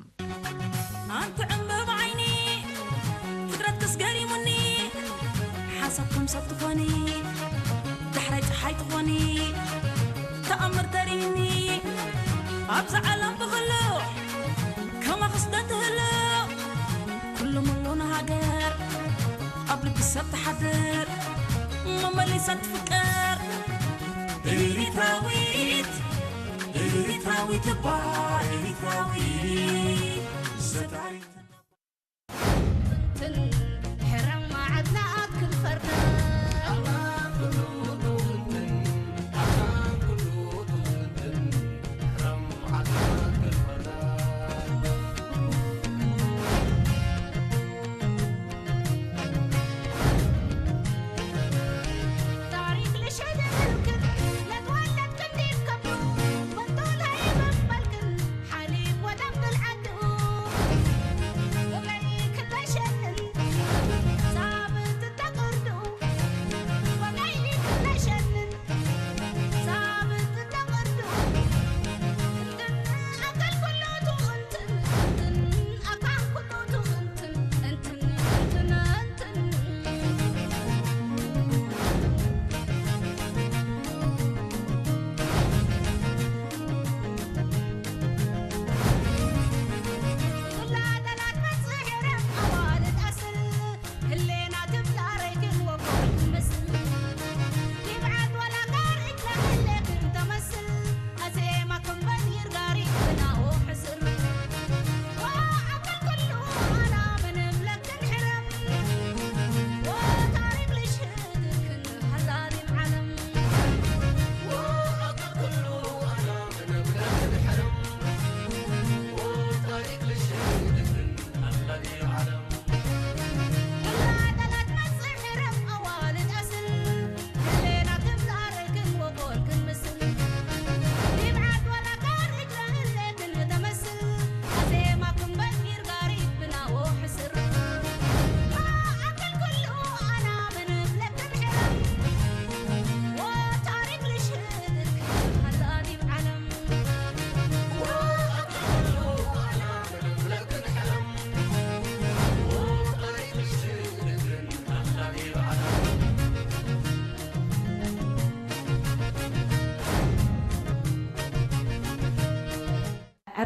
ኣንቲ ዕምባባ ዓይኒ፣ ፍጥረትክስ ገሪሙኒ፣ ሓንሳብ ከም ሰብ ትኾኒ፣ ዳሕራይ ጸሓይ ትኾኒ፣ ተኣምር ተሪእኒ፣ ኣብዛ ዓለም ብኽሉ ከማኽስ ዶ ትህሉ፣ ኩሉ ሙሉ ንሃገር፣ ኣብ ልቢ ሰብ ትሓድር፣ መመሊሳ ትፍቀር። ኤሪትራዊት፣ ኤሪትራዊት እባ፣ ኤሪትራዊት ሰታሪት። ሕራም መዓትና ኣትክል ፈርዳ።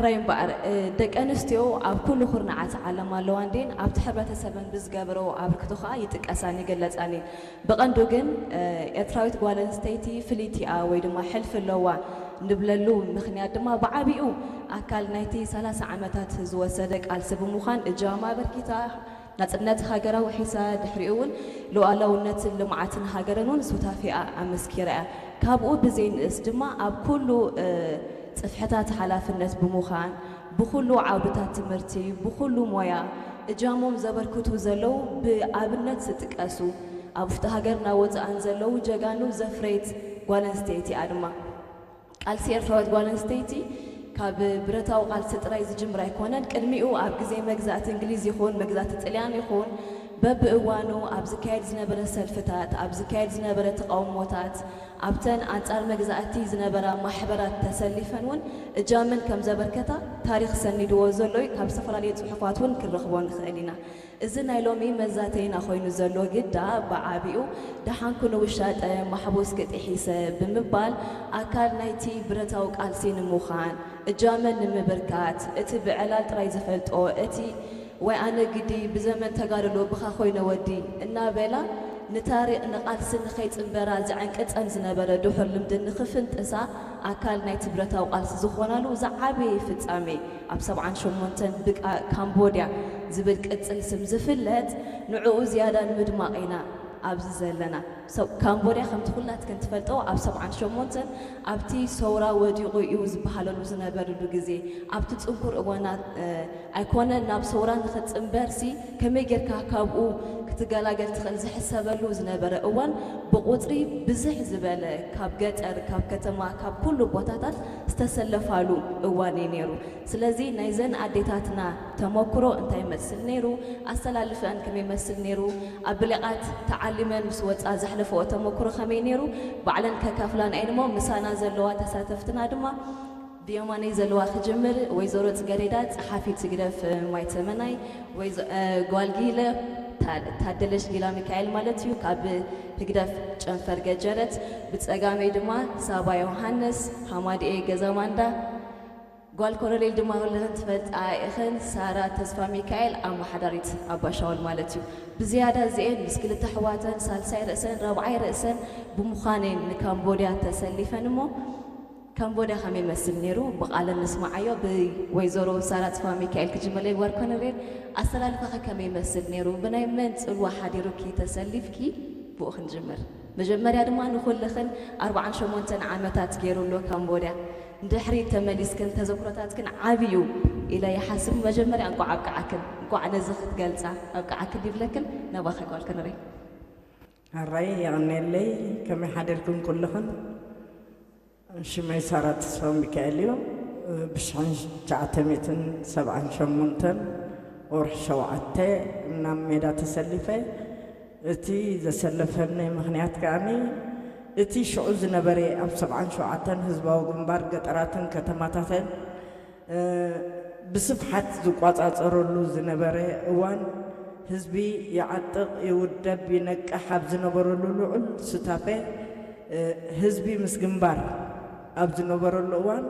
ራይ እምበኣር፣ እ፣ ደቂ ኣንስትዮ ኣብ ኩሉ ኩርናዓት ዓለም ኣለዋ እንዴን ኣብቲ ሕብረተሰበን ብዝገብረኦ ኣበርክቶ ከኣ ይጥቀሳን ይግለጻን እየን። ብቐንዱ ግን፣ እ፣ ኤርትራዊት ጓል ኣንስተይቲ ፍልይቲ እያ ወይ ድማ ሕልፊ ኣለዋ ንብለሉ ምኽንያት ድማ ብዓቢኡ ኣካል ናይቲ ሰላሳ ዓመታት ዝወሰደ ቃልሲ ብምዃን እጃማ ኣበርኪታ፣ ናጽነት ሃገራ ውሒሳ፣ ድሕሪኡ እውን ሉዓላውነትን ልምዓትን ሃገረን እውን ሱታፌኣ ኣመስኪራ እያ። ካብኡ ብዘይንእስ ድማ ኣብ ኩሉ፣ እ፣ ጽፍሕታት ሓላፍነት ብምዃን፣ ብኹሉ ዓውድታት ትምህርቲ፣ ብኹሉ ሞያ እጃሞም ዘበርክቱ ዘለዉ ብኣብነት ዝጥቀሱ፣ ኣብ ውሽጢ ሃገርና ወጻእን ዘለዉ ጀጋኑ ዘፍረየት ጓል ኣንስተይቲ እያ ድማ። ቃልሲ ኤርትራዊት ጓል ኣንስተይቲ ካብ ብረታዊ ቃልሲ ጥራይ ዝጅምር ኣይኮነን። ቅድሚኡ ኣብ ግዜ መግዛእቲ እንግሊዝ ይኹን መግዛእቲ ጥልያን ይኹን በብእዋኑ ኣብ ዝካየድ ዝነበረ ሰልፍታት፣ ኣብ ዝካየድ ዝነበረ ተቃውሞታት፣ ኣብተን ኣንጻር መግዛእቲ ዝነበራ ማሕበራት ተሰሊፈን እውን እጃመን ከም ዘበርከታ ታሪኽ ሰኒድዎ ዘሎ እዩ። ካብ ዝተፈላለዩ ጽሑፋት እውን ክንረኽቦ ንኽእል ኢና። እዚ ናይ ሎሚ መዛተይና ኮይኑ ዘሎ ግዳ ብዓቢኡ ደሓንኩ ንውሻጠ ማሕቡስኪ ጥሒሰ ብምባል ኣካል ናይቲ ብረታዊ ቃልሲ ንምዃን እጃመን ንምብርካት እቲ ብዕላል ጥራይ ዝፈልጦ እቲ ወይ ኣነ ግዲ ብዘመን ተጋድሎ ብኻ ኮይነ ወዲ እናበላ ንታሪኽ ንቃልሲ ንኸይጽንበራ ዝዕንቅጸን ዝነበረ ድሑር ልምዲ ንኽፍንጥሳ ኣካል ናይቲ ብረታዊ ቃልሲ ዝኾናሉ ዝዓበየ ፍጻሜ ኣብ ሰብዓን ሸሞንተን ብቃ ካምቦድያ ዝብል ቅጽል ስም ዝፍለጥ ንዕኡ ዝያዳ ንምድማቕ ኢና ኣብዚ ዘለና። ሰብ ካምቦድያ ከምቲ ኩላትክን ትፈልጠዎ ኣብ ሰብዓን ሸሞንተን ኣብቲ ሰውራ ወዲቑ እዩ ዝበሃለሉ ዝነበርሉ ግዜ ኣብቲ ጽንኩር እዋናት፣ እ፣ ኣይኮነን ናብ ሰውራ ንኽጽንበርሲ ከመይ ጌርካ ካብኡ ክትገላገል ትኽእል ዝሕሰበሉ ዝነበረ እዋን ብቑጽሪ ብዝሕ ዝበለ ካብ ገጠር፣ ካብ ከተማ፣ ካብ ኩሉ ቦታታት ዝተሰለፋሉ እዋን እዩ ነይሩ። ስለዚ ናይዘን ኣዴታትና ተመክሮ እንታይ ይመስል ነይሩ፣ ኣሰላልፈአን ከመይ ይመስል ነይሩ፣ ኣብ ብሌቓት ተዓሊመን ምስ ወጻ ዘሕለፈኦ ተመክሮ ከመይ ነይሩ፣ ባዕለን ከካፍላና እየን እሞ ምሳና ዘለዋ ተሳተፍትና ድማ ብየማነይ ዘለዋ ክጅምር፣ ወይዘሮ ጽገሬዳ ጸሓፊት ህግደፍ ማይተመናይ፣ ወይዘ-፣ እ፣ ጓል ጊለ ታ-፣ ታደለሽ ጊላ ሚካኤል ማለት እዩ፣ ካብ ህግደፍ ጨንፈር ገጀረት፣ ብጸጋመይ ድማ ሳባ ዮሃንስ ሃማድኤ ገዛማንዳ፣ ጓል ኮሎኔል ድማ ኩልኽን ትፈልጣ ኢኽን፣ ሳራ ተስፋ ሚካኤል ኣመሓዳሪት ኣባሻውል ማለት እዩ። ብዝያዳ እዚኤን ምስ ክልተ ኣሕዋተን ሳልሳይ ርእሰን ራብዓይ ርእሰን ብምዃነን ንካምቦድያ ተሰሊፈን እሞ ካምቦድያ ከመይ ይመስል ነይሩ? ብቓለን ንስማዓዮ። ብወይዘሮ ሳራ ተስፋ ሚካኤል ክጅመር እየ። ጓል ኮሎኔል ኣሰላልፋኸ ከመይ ይመስል ነይሩ? ብናይ መን ጽልዋ ሓዲሩኪ ተሰሊፍኪ? ብኡ ክንጅምር። መጀመርያ ድማ ንኹልኽን ኣርብዓን ሸሞንተን ዓመታት ገይሩ ኣሎ ካምቦድያ። ንድሕሪት ተመሊስክን ተዘክሮታትክን ዓብዩ ኢለ ይሓስብ። መጀመርያ እንቋዕ ኣብቅዓክን፣ እንቋዕ ነዚ ክትገልጻ ኣብቅዓክን ይብለክን። ናባኺ ጓል ክንርኢ። ሕራይ የቐንየለይ። ከመይ ሓደርክን ኩልኽን? ሽመይ ሳራ ተስፋ ሚካኤል እዩ። ብሽሕን ትሽዓተ ሚእትን ሰብዓን ሸሞንተን ወርሒ ሸውዓተ ናብ ሜዳ ተሰሊፈ። እቲ ዘሰለፈኒ ምኽንያት ከኣኒ እቲ ሽዑ ዝነበረ ኣብ ሰብዓን ሸውዓተን ህዝባዊ ግንባር ገጠራትን ከተማታትን ብስፍሓት ዝቋጻጸረሉ ዝነበረ እዋን፣ ህዝቢ ይዓጥቕ፣ ይውደብ፣ ይነቅሕ ኣብ ዝነበረሉ ልዑል ሱታፌ፣ ህዝቢ ምስ ግንባር ኣብ ዝነበረሉ እዋን፣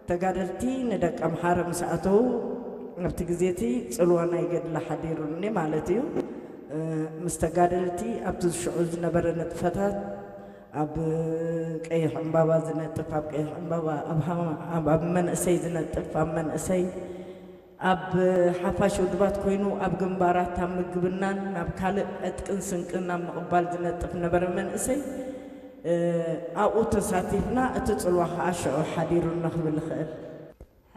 ተጋደልቲ ንደቀምሓረ ምስ ኣተዉ፣ ኣብቲ ግዜ እቲ ጽልዋ ናይ ገድሊ ሓዲሩኒ ማለት እዩ። ምስ ተጋደልቲ ኣብቲ ሽዑ ዝነበረ ንጥፈታት ኣብ ቀይሕ ዕምባባ ዝነጥፍ፣ ኣብ ቀይሕ ዕምባባ፣ ኣብ ሃ-፣ ኣብ፣ ኣብ መንእሰይ ዝነጥፍ፣ ኣብ መንእሰይ፣ ኣብ ሓፋሽ ውድባት ኮይኑ ኣብ ግንባራት ኣብ ምግብናን ናብ ካልእ ዕጥቅን ስንቅን ኣብ ምቕባል ዝነጥፍ ነበረ መንእሰይ፣ እ፣ ኣብኡ ተሳቲፍና፣ እቲ ጽልዋ ኸኣ ሽዑ ሓዲሩና ክብል እኽእል።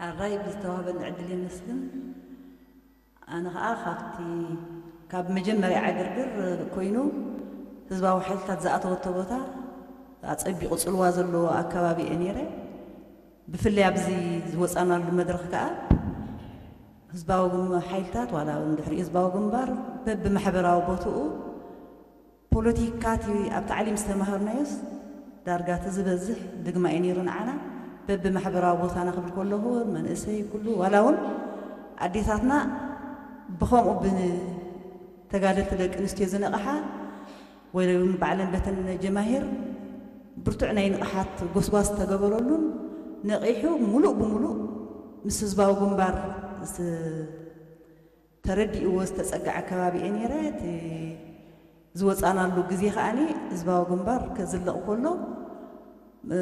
ሕራይ ብዝተዋህበኒ ዕድል የመስግን። ኣነ ኸኣ ካብቲ፣ ካብ መጀመርያ ዕግርግር ኮይኑ ህዝባዊ ሓይልታት ዝኣተወቶ ቦታ ኣጸቢቑ ጽልዋ ዘለዎ ኣከባቢ እየ ነይረ። ብፍላይ ኣብዚ ዝወጻናሉ መድረኽ ከኣ ህዝባዊ ግም-፣ ሓይልታት ዋላ እውን ድሕሪኡ ህዝባዊ ግንባር በብማሕበራዊ ቦትኡ ፖለቲካ እቲ ኣብ ታዕሊም ዝተማሃርናዮስ ዳርጋ እቲ ዝበዝሕ ድግማ እዩ ነይሩ ንዓና። በብማሕበራዊ ቦታና ክብል ከለኹ መንእሰይ ኩሉ ዋላ እውን ኣዴታትና ብኸምኡ ብተጋደልቲ ደቂ ኣንስትዮ ዝነቕሓ ወይ እውን ባዕለን በተን ጀማሂር ብርቱዕ ናይ ንቕሓት ጎስጓስ ዝተገበረሉን ነቒሑ ሙሉእ ብሙሉእ ምስ ህዝባዊ ግንባር ዝ- ተረዲእዎ ዝተጸግዐ ከባቢ እየ ነይረ። እቲ ዝወጻናሉ ግዜ ከኣኒ ህዝባዊ ግንባር ከዝልቕ ከሎ፣ እ፣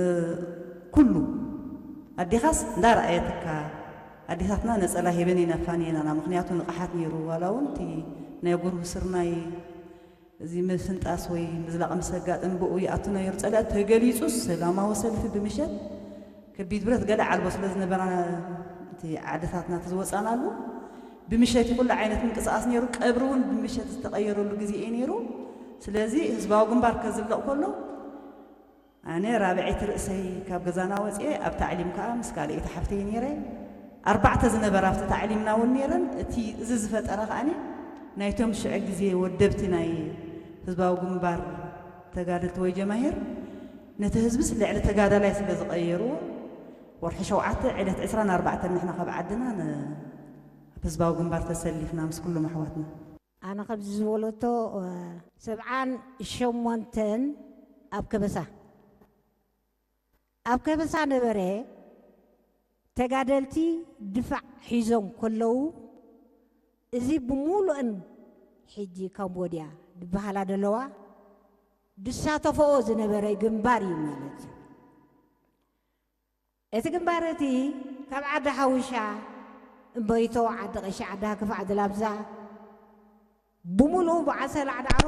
ኩሉ ኣዴኻስ እንዳረኣየትካ፣ ኣዴታትና ነጸላ ሂበን ይነፋን እየን ኣና። ምኽንያቱ ንቕሓት ነይሩ፣ ዋላ እውን እቲ ናይ ጉርብስርናይ እዚ ምፍንጣስ ወይ ምዝላቕ ምስ ኣጋጥም ብኡ ይኣቱ ነይሩ። ጸላኢ ተገሊጹ ሰላማዊ ሰልፊ ብምሸት ከቢድ ብረት ገለ ዓልቦ ስለ ዝነበራ እቲ ዓድታትና እቲ ዝወጻናሉ ብምሸት እዩ ኩሉ ዓይነት ምንቅስቓስ ነይሩ። ቀብሪ እውን ብምሸት ዝተቐየረሉ ግዜ እዩ ነይሩ። ስለዚ ህዝባዊ ግንባር ከዝልቕ ከሎ ኣነ ራብዐይቲ ርእሰይ ካብ ገዛና ወፅኤ ኣብ ታዕሊም ከዓ ምስ ካልኣይቲ ሓፍተይ ነይረ። ኣርባዕተ ዝነበራ ኣብቲ ታዕሊምና እውን ነይረን። እቲ እዚ ዝፈጠረ ከዓኒ ናይቶም ሽዑ ግዜ ወደብቲ ናይ ህዝባዊ ግንባር ተጋደልቲ ወይ ጀማሂር ነቲ ህዝብስ ልዕሊ ተጋዳላይ ስለ ዝቐየርዎ ወርሒ ሸውዓተ ዕለት ዕስራን ኣርባዕተን ንሕና ካብ ዓድና ን- ኣብ ህዝባዊ ግንባር ተሰሊፍና ምስ ኩሎም ኣሕዋትና። ኣነ ከምዚ ዝበለቶ፣ እ፣ ሰብዓን ሸሞንተን ኣብ ከበሳ፣ ኣብ ከበሳ ነበረ። ተጋደልቲ ድፋዕ ሒዞም ከለዉ፣ እዚ ብምሉእን ሕጂ ካምቦድያ ዝበሃላ ዘለዋ ድሳተፈኦ ዝነበረ ግንባር እዩ ማለት እዩ። እቲ ግንባር እቲ ካብ ዓዲ ሓውሻ፣ እምበይቶ፣ ዓዲ ቀሺ፣ ዓዲ ሃክፍ፣ ዓዲ ላብዛ፣ ብምሉኡ በዓል ሰላዕ ዳዕሮ፣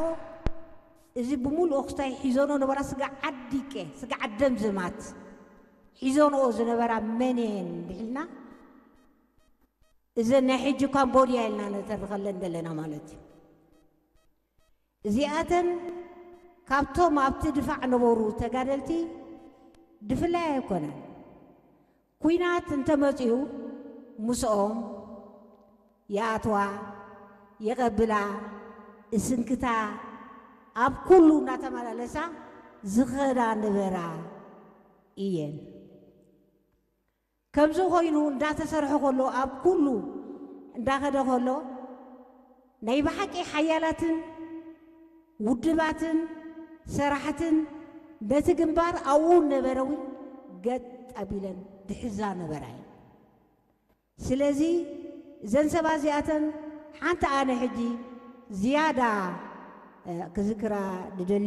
እዚ ብምሉኡ ክስታይ ሒዞኖ ነበራ። ስጋ ዓዲቀ፣ ስጋ ዓደም ዝማት ሒዞንኦ ዝነበራ መን እየን እንድሕልና፣ እዘን ናይ ሕጂ ካምቦድያ ኢልና ነተርኸለን ዘለና ማለት እዩ። እዚኣተን ካብቶም ኣብቲ ድፋዕ ነበሩ ተጋደልቲ ድፍላይ ኣይኮነን። ኲናት እንተመጺኡ ምስኦም ይኣትዋ፣ ይቐብላ፣ እስንክታ፣ ኣብ ኩሉ እናተመላለሳ ዝኸዳ ነበራ እየን። ከምዚ ኮይኑ እንዳተሰርሐ ከሎ፣ ኣብ ኩሉ እንዳኸደ ከሎ፣ ናይ ብሓቂ ሓያላትን ውድባትን ሰራሕትን ነቲ ግንባር ኣብኡ ነበረ እውን ገጥ ኣቢለን ድሕዛ ነበራ እዩ። ስለዚ እዘን ሰባት እዚኣተን ሓንቲ ኣነ ሕጂ ዝያዳ፣ እ፣ ክዝክራ ድደሊ፣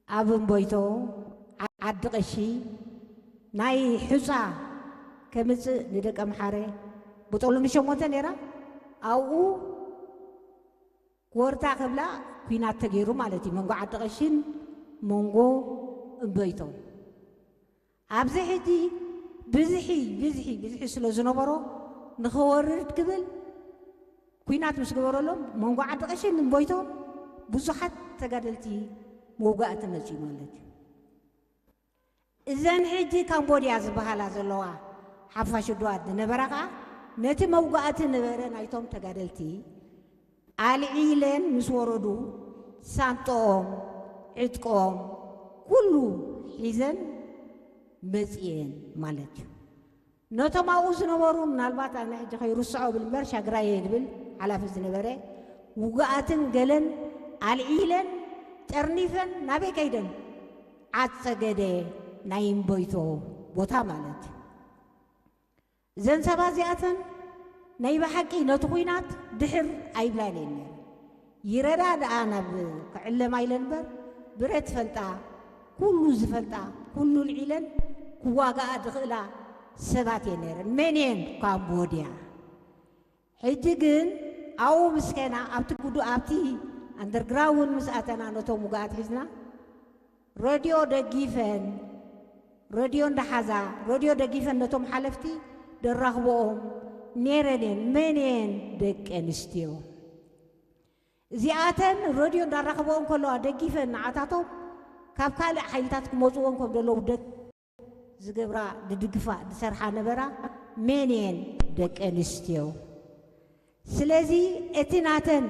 ኣብ እምቦይቶ ዓ-፣ ዓዲ ቀሺ ናይ ሑጻ ከምጽእ ንደቀምሓረ ብጠሉኒ ሸሞንተ ነይራ። ኣብኡ ክወርታ ክብላ ኲናት ተገይሩ ማለት እዩ፣ መንጎ ዓዲ ቀሺን መንጎ እምቦይቶን። ኣብዚ ሕጂ ብዝሒ፣ ብዝሒ፣ ብዝሒ ስለ ዝነበሮ ንኸወርድ ክብል ኲናት ምስ ገበረሎም መንጎ ዓዲ ቀሺን እምቦይቶን ብዙሓት ተጋደልቲ መውጋእቲ መፅዩ ማለት እዩ። እዘን ሕጂ ካምቦድያ ዝበሃላ ዘለዋ ሓፋሽ ድዋት ዝነበራ ከዓ ነቲ መውጋእቲ ነበረ ናይቶም ተጋደልቲ ኣልዒለን ምስ ወረዱ ሳንጦኦም፣ ዕጥቆም ኩሉ ሒዘን መፅየን ማለት እዩ። ነቶም ኣብኡ ዝነበሩ ምናልባት ኣነ ሕጂ ከይርስዖ ብል እምበር ሻግራየ ዝብል ሓላፊ ዝነበረ ውጉኣትን ገለን ኣልዒለን ጠርኒፈን ናበይ ከይደን ዓፀገደ ናይ እምቦይቶ ቦታ ማለት እዩ። እዘን ሰባት እዚኣተን ናይ ብሓቂ ነቲ ኲናት ድሕር ኣይብላን እየን ነይረን። ይረዳ ደኣ ናብ ክዕለማ ኢለን እምበር ብረት ፈልጣ፣ ኩሉ ዝፈልጣ፣ ኩሉ ልዒለን ክዋጋኣ ዝኽእላ ሰባት እየን ነይረን። መን እየን? ካምቦድያ። ሕጂ ግን ኣብኡ ምስ ከና ኣብቲ ጉዱ-፣ ኣብቲ ኣንደርግራውንድ ምስ ኣተና ነቶም ውጉኣት ሒዝና ረድዮ ደጊፈን፣ ረድዮ እንዳሓዛ፣ ረድዮ ደጊፈን ነቶም ሓለፍቲ ደራኽብኦም ነይረን እየን። መን እየን? ደቂ ኣንስትዮ። እዚኣተን ረድዮ እንዳራኸብኦም ከለዋ ደጊፈን ንዓታቶም ካብ ካልእ ሓይልታት ክመፅዎም ከም ዘለዉ ደግ ዝገብራ፣ ዝድግፋ፣ ዝሰርሓ ነበራ። መን እየን? ደቂ ኣንስትዮ። ስለዚ እቲ ናተን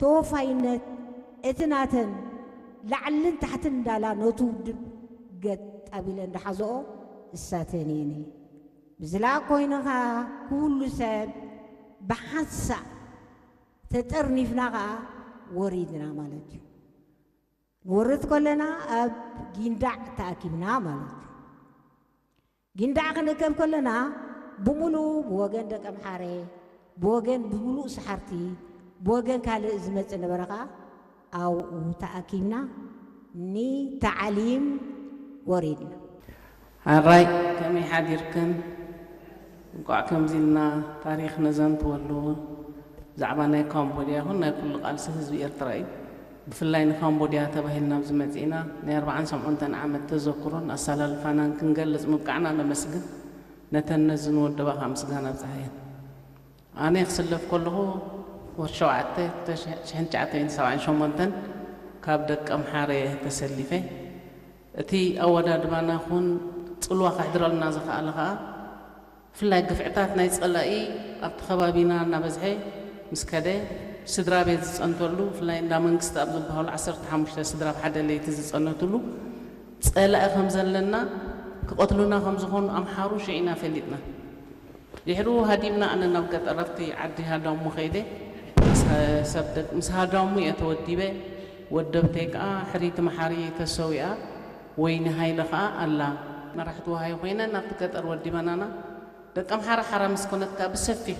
ተወፋይነት፣ እቲ ናተን ላዕልን ታሕትን እንዳላ ነቲ ውድብ ገጥ ኣቢለን እንዳሓዝኦ እሳተን እየን። ብዝላ ኮይንኻ ኩሉ ሰብ ብሓንሳእ ተጠርኒፍና ኸዓ ወሪድና ማለት እዩ። ንወርድ ከለና ኣብ ጊንዳዕ ተኣኪብና ማለት እዩ። ጊንዳዕ ክንእከብ ከለና ብምሉእ ብወገን ደቂ ኣምሓረ፣ ብወገን ብምሉእ ሰሓርቲ፣ ብወገን ካልእ ዝመጽእ ነበረ ኸኣ ኣብኡ ተኣኪብና ንታዕሊም ወሪድና። ኣራይ ከመይ ሓዲርክን? እንቋዕ ከምዚ ኢልና ታሪኽ ነዘንትወሉ። ብዛዕባ ናይ ካምቦድያ ይኹን ናይ ኩሉ ቃልሲ ህዝቢ ኤርትራ እዩ። ብፍላይ ንካምቦድያ ተባሂልና ኣብዚ መጺእና ናይ ኣርብዓን ሰብዑንተን ዓመት ተዘክሮን ኣሰላልፋናን ክንገልጽ ምብቃዕና ነመስግን። ነተን ነዚ ንወደባ ከዓ ምስጋና ኣብጽሓየን። ኣነ ክስለፍ ከለኹ ወርሒ ሸውዓተ ሽሕን ትሽዓተ ሚእትን ሰብዓን ሸሞንተን ካብ ደቂ ኣምሓረ ተሰሊፈ። እቲ ኣወዳድባና ኹን ጽልዋ ከሕድረልና ዝኸኣለ ኸኣ ብፍላይ ግፍዕታት ናይ ጸላኢ ኣብቲ ከባቢና እናበዝሐ ምስ ከደ፣ ስድራ ቤት ዝጸንተሉ፣ ብፍላይ እንዳ መንግስቲ ኣብ ዝበሃሉ ዓሰርተ ሓሙሽተ ስድራ ኣብ ሓደ ለይቲ ዝጸነትሉ ጸላኢ ከም ዘለና፣ ክቐትሉና ከም ዝኾኑ ኣምሓሩ ሽዒና ፈሊጥና። ድሕሩ ሃዲምና ኣነ ናብ ገጠር ኣብቲ ዓዲ ሃዳሙ ከይደ ምስ ሰብ ደቅ ምስ ሃዳሙ እየ ተወዲበ። ወደብተይ ከዓ ሕሪቲ መሓሪ ተሰዊኣ፣ ወይኒ ሃይለ ከዓ ኣላ። መራሕቲ ወሃይ ኮይነን ናብቲ ገጠር ወዲበናና። ደቂ ኣምሓራ ሓራ ምስ ኮነት ከዓ ብሰፊሑ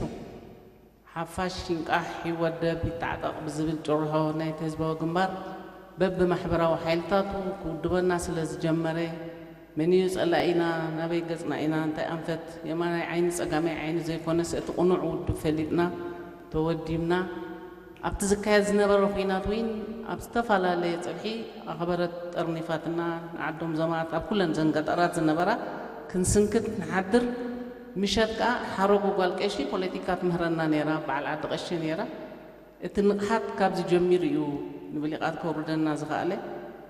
ሓፋሽ ይንቃሕ ይወደብ ይተዓጠቕ ብዝብል ጭርሖ ናይቲ ህዝባዊ ግንባር በብማሕበራዊ ሓይልታቱ ክውድበና ስለ ዝጀመረ፣ መን እዩ ጸላኢና፣ ናበይ ገጽና ኢና፣ እንታይ ኣንፈት የማናይ ዓይኒ ጸጋማይ ዓይኒ ዘይኮነስ እቲ ቅኑዕ ውድብ ፈሊጥና ተወዲብና። ኣብቲ ዝካየድ ዝነበረ ኲናት እውን ኣብ ዝተፈላለየ ጽብሒ ኣኽበረት ጠርኒፋትና፣ ንዓዶም ዘማት ኣብ ኩለን ዘን ገጠራት ዝነበራ ክንስንክት ንሓድር። ምሸት ከኣ ሓረጉ ጓል ቀሺ ፖለቲካ ትምህረና ነይራ፣ በዓል ዓዲ ቀሺ ነይራ። እቲ ንቕሓት ካብዚ ጀሚሩ እዩ ንብሊቓት ከውርደና ዝኸኣለ።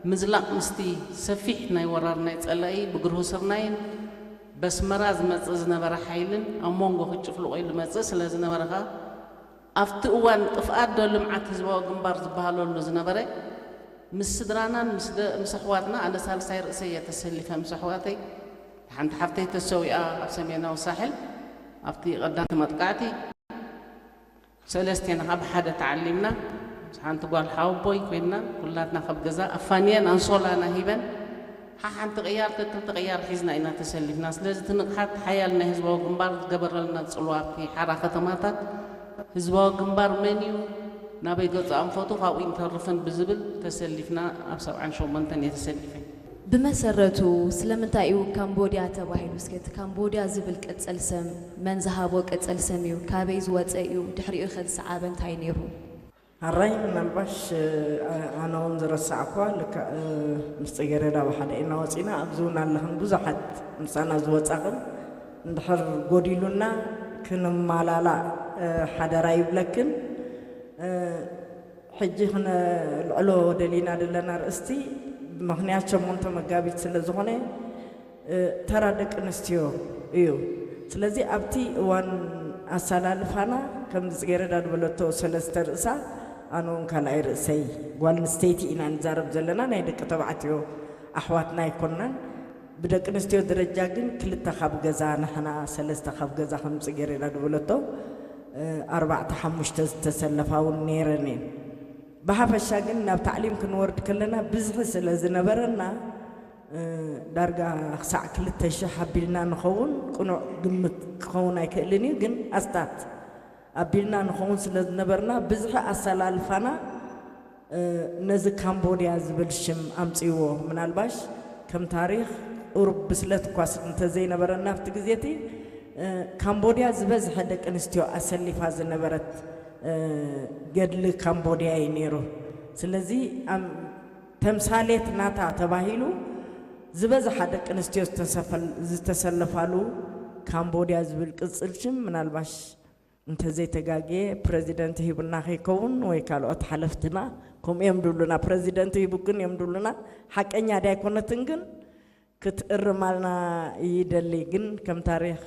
ምዝላቕ ምስቲ ሰፊሕ ናይ ወራር ናይ ጸላኢ ብግርሁ ስርናይን በስመራ ዝመጽእ ዝነበረ ሓይልን ኣብ መንጎ ክጭፍልቖ ኢሉ ዝመጽእ ስለ ዝነበረ ከኣ ኣብቲ እዋን ጥፍኣት ዶ ልምዓት ህዝባዊ ግንባር ዝበሃለሉ ዝነበረ ምስ ስድራናን ምስ ደ- ምስ ኣሕዋትና ኣነ ሳልሳይ ርእሰይ እየ ተሰሊፈ ምስ ኣሕዋተይ ሓንቲ ሓፍተይ ተሰዊኣ ኣብ ሰሜናዊ ሳሕል ኣብቲ ቀዳመይቲ መጥቃዕቲ ሰለስቴና ካብ ሓደ ተዓሊምና ምስ ሓንቲ ጓል ሓወቦይ ኮይንና ኩላትና ካብ ገዛ ኣፋንየን ኣንሶላና ሂበን ሓሓንቲ ቅያር ክልተ ቅያር ሒዝና ኢና ተሰሊፍና። ስለዚ እቲ ንቕሓት ሓያል ናይ ህዝባዊ ግንባር ዝገበረልና ጽልዋ ኣብቲ ሓራ ከተማታት ህዝባዊ ግንባር መን እዩ ናበይ ገጹ ኣንፈቱ ካብኡ ይንተርፍን ብዝብል ተሰሊፍና ኣብ ሰብዓን ሸሞንተን እየ ተሰሊፈ። ብመሰረቱ ስለምንታይ እዩ ካምቦድያ ተባሂሉ? እስከ እቲ ካምቦድያ ዝብል ቅጽል ስም መን ዝሃቦ ቅጽል ስም እዩ? ካበይ ዝወጸ እዩ? ድሕሪኡ ከ ዝሰዓበ እንታይ ነይሩ? ኣራይ ምናልባሽ ኣነ እውን ዝረሳዕኳ ልክዕ ምስ ጽጌረዳ ብሓደ ኢና ወጺና ኣብዚ እውን ኣለኽን ብዙሓት ምሳና ዝወጻኽን እንድሕር ጎዲሉና ክንማላላእ ሓደራ ይብለክን ሕጂ ክነልዕሎ ደሊና ዘለና ኣርእስቲ ምኽንያት ሸሞንተ መጋቢት ስለ ዝኾነ ተራ ደቂ ኣንስትዮ እዩ። ስለዚ ኣብቲ እዋን ኣሰላልፋና ከምዚ ጽጌረዳ ዝበለቶ ሰለስተ ርእሳ ኣነ እውን ካልኣይ ርእሰይ ጓል ኣንስተይቲ ኢና ንዛረብ ዘለና ናይ ደቂ ተባዕትዮ ኣሕዋትና ኣይኮናን። ብደቂ ኣንስትዮ ደረጃ ግን ክልተ ካብ ገዛ ንሕና ሰለስተ ካብ ገዛ ከም ጽጌረዳ ዝበለቶ ኣርባዕተ ሓሙሽተ ዝተሰለፋ እውን ነይረን እየን። ብሓፈሻ ግን ናብ ታዕሊም ክንወርድ ከለና ብዝሒ ስለ ዝነበረና ዳርጋ ክሳዕ ክልተ ሽሕ ኣቢልና ንኸውን ቅኑዕ ግምት ክኸውን ኣይክእልን እዩ ግን ኣስታት ኣቢልና ንኸውን ስለ ዝነበርና ብዝሒ ኣሰላልፋና ነዚ ካምቦድያ ዝብል ሽም ኣምፅእዎ ምናልባሽ ከም ታሪክ ቁሩብ ብስለት እኳ እንተዘይነበረና ኣብቲ ግዜ እቲ ካምቦድያ ዝበዝሐ ደቂ ኣንስትዮ ኣሰሊፋ ዝነበረት ገድሊ ካምቦድያ እዩ ነይሩ ስለዚ ተምሳሌት ናታ ተባሂሉ ዝበዝሓ ደቂ ኣንስትዮ ዝተሰለፋሉ ካምቦድያ ዝብል ቅፅል ሽም ምናልባሽ እንተዘይተጋግየ ፕረዚደንት ሂቡና ከይከውን ወይ ካልኦት ሓለፍትና ከምኡ እዮም ድብሉና ፕረዚደንት ሂቡክን እዮም ድብሉና ሓቀኛ ድያ ኣይኮነትን ግን ክትእርማልና ይደሊ ግን ከም ታሪክ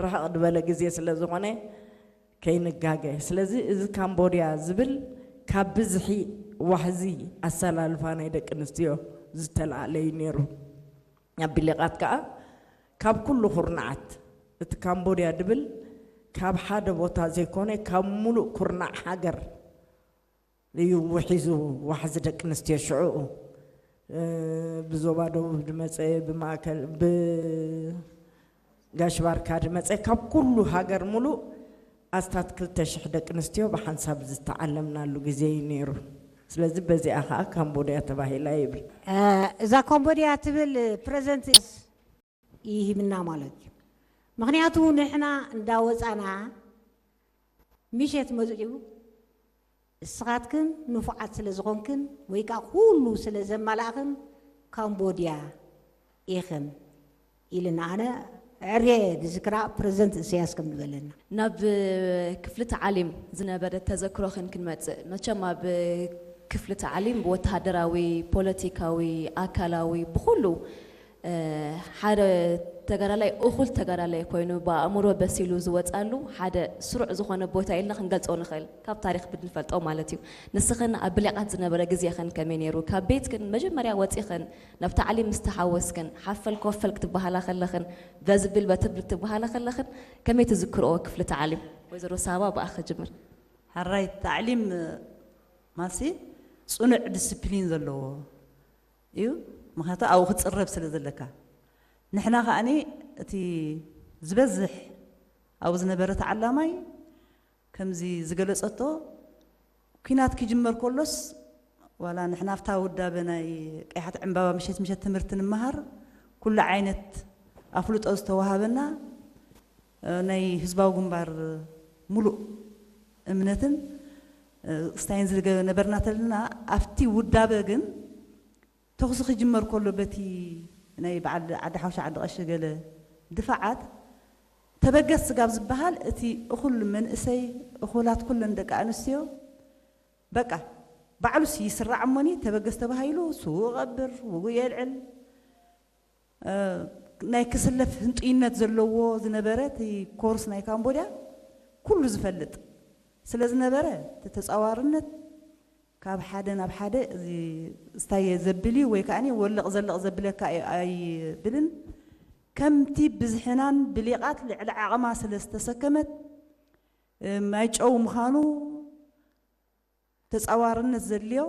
ርሕቕ ዝበለ ግዜ ስለ ዝኾነ ከይንጋገ ስለዚ እዚ ካምቦድያ ዝብል ካብ ብዝሒ ዋሕዚ ኣሰላልፋ ናይ ደቂ ኣንስትዮ ዝተላዕለ እዩ ነይሩ ኣብ ቢሊቓት ከዓ ካብ ኩሉ ኩርናዓት እቲ ካምቦድያ ድብል ካብ ሓደ ቦታ ዘይኮነ ካብ ሙሉእ ኩርናዕ ሃገር እዩ ውሒዙ ዋሕዚ ደቂ ኣንስትዮ ሽዑኡ ብዞባ ደቡብ ዝመፀ ብማእከል ብ ጋሽ ባርካ ዝመፀ ካብ ኩሉ ሃገር ሙሉእ ኣስታት ክልተ ሽሕ ደቂ ኣንስትዮ ብሓንሳብ ዝተዓለምናሉ ግዜ እዩ ነይሩ። ስለዚ በዚኣ ከዓ ካምቦድያ ተባሂላ ይብል። እዛ ካምቦድያ ትብል ፕረዘንት ይህብና ማለት እዩ። ምክንያቱ ንሕና እንዳወፃና ምሸት መፅኡ እስኻትክን ንፉዓት ስለ ዝኾንክን ወይ ከዓ ኩሉ ስለ ዘማላእኽን ካምቦድያ ኢኽን ኢልና ኣነ ዕርየ ዝክራ ፕረዚደንት እሰያስ ከም ዝበለና። ናብ ክፍሊ ተዓሊም ዝነበረ ተዘክሮኽን ክንመጽእ፣ መቸም ኣብ ክፍሊ ተዓሊም ብወተሃደራዊ፣ ፖለቲካዊ፣ ኣካላዊ፣ ብኹሉ ሓደ ተጋዳላይ እኹል ተጋዳላይ ኮይኑ ብኣእምሮ በሲሉ ዝወፃሉ ሓደ ስሩዕ ዝኾነ ቦታ ኢልና ክንገልፆ ንኽእል፣ ካብ ታሪክ ብንፈልጦ ማለት እዩ። ንስኽን ኣብ ብሌቃት ዝነበረ ግዜኽን ከመይ ነይሩ? ካብ ቤትክን መጀመርያ ወፂኽን ናብ ታዕሊም ምስ ተሓወስክን ሓፈል ኮፈል ክትበሃላ ከለኽን በዝብል በትብል ክትበሃላ ከለኽን ከመይ ትዝክርኦ ክፍሊ ታዕሊም? ወይዘሮ ሳባ ብኣኽ ጅምር። ሕራይ ታዕሊም ማሲ ፅኑዕ ዲስፕሊን ዘለዎ እዩ። ምክንያቱ ኣብኡ ክትፅረብ ስለ ዘለካ። ንሕና ከኣኒ እቲ ዝበዝሕ ኣብኡ ዝነበረ ተዓላማይ ከምዚ ዝገለጸቶ፣ ኲናት ክጅመር ከሎስ ዋላ ንሕና ኣብታ ውዳበ ናይ ቀይሓት ዕምባባ ምሸት ምሸት ትምህርቲ ንምሃር ኩሉ ዓይነት ኣፍልጦ ዝተዋሃበና ናይ ህዝባዊ ግንባር ሙሉእ እምነትን ክስታይን ዝነበርና ተለና ኣብቲ ውዳበ ግን ተኹሲ ክጅመር ከሎ በቲ ናይ በዓል ዓዲ ሓውሻ ዓዲ ቀሺ ገለ ድፋዓት ተበገስ ስጋብ ዝበሃል እቲ እኹል መንእሰይ እኹላት ኩለን ደቂ ኣንስትዮ በቃ ባዕሉስ ይስራዕ እሞኒ ተበገስ ተባሂሉ ስዉእ ቀብር ውጉእ የልዕል ናይ ክስለፍ ህንጡይነት ዘለዎ ዝነበረ እቲ ኮርስ ናይ ካምቦድያ ኩሉ ዝፈልጥ ስለ ዝነበረ እቲ ተፃዋርነት ካብ ሓደ ናብ ሓደ እዚ ስታየ ዘብል እዩ ወይ ከዓ ወለቕ ዘለቕ ዘብለካ እዩ ኣይብልን። ከምቲ ብዝሕናን ብሊቓት ልዕሊ ዓቕማ ስለ ዝተሰከመት ማይጨው ምዃኑ ተፃዋርነት ዘድልዮ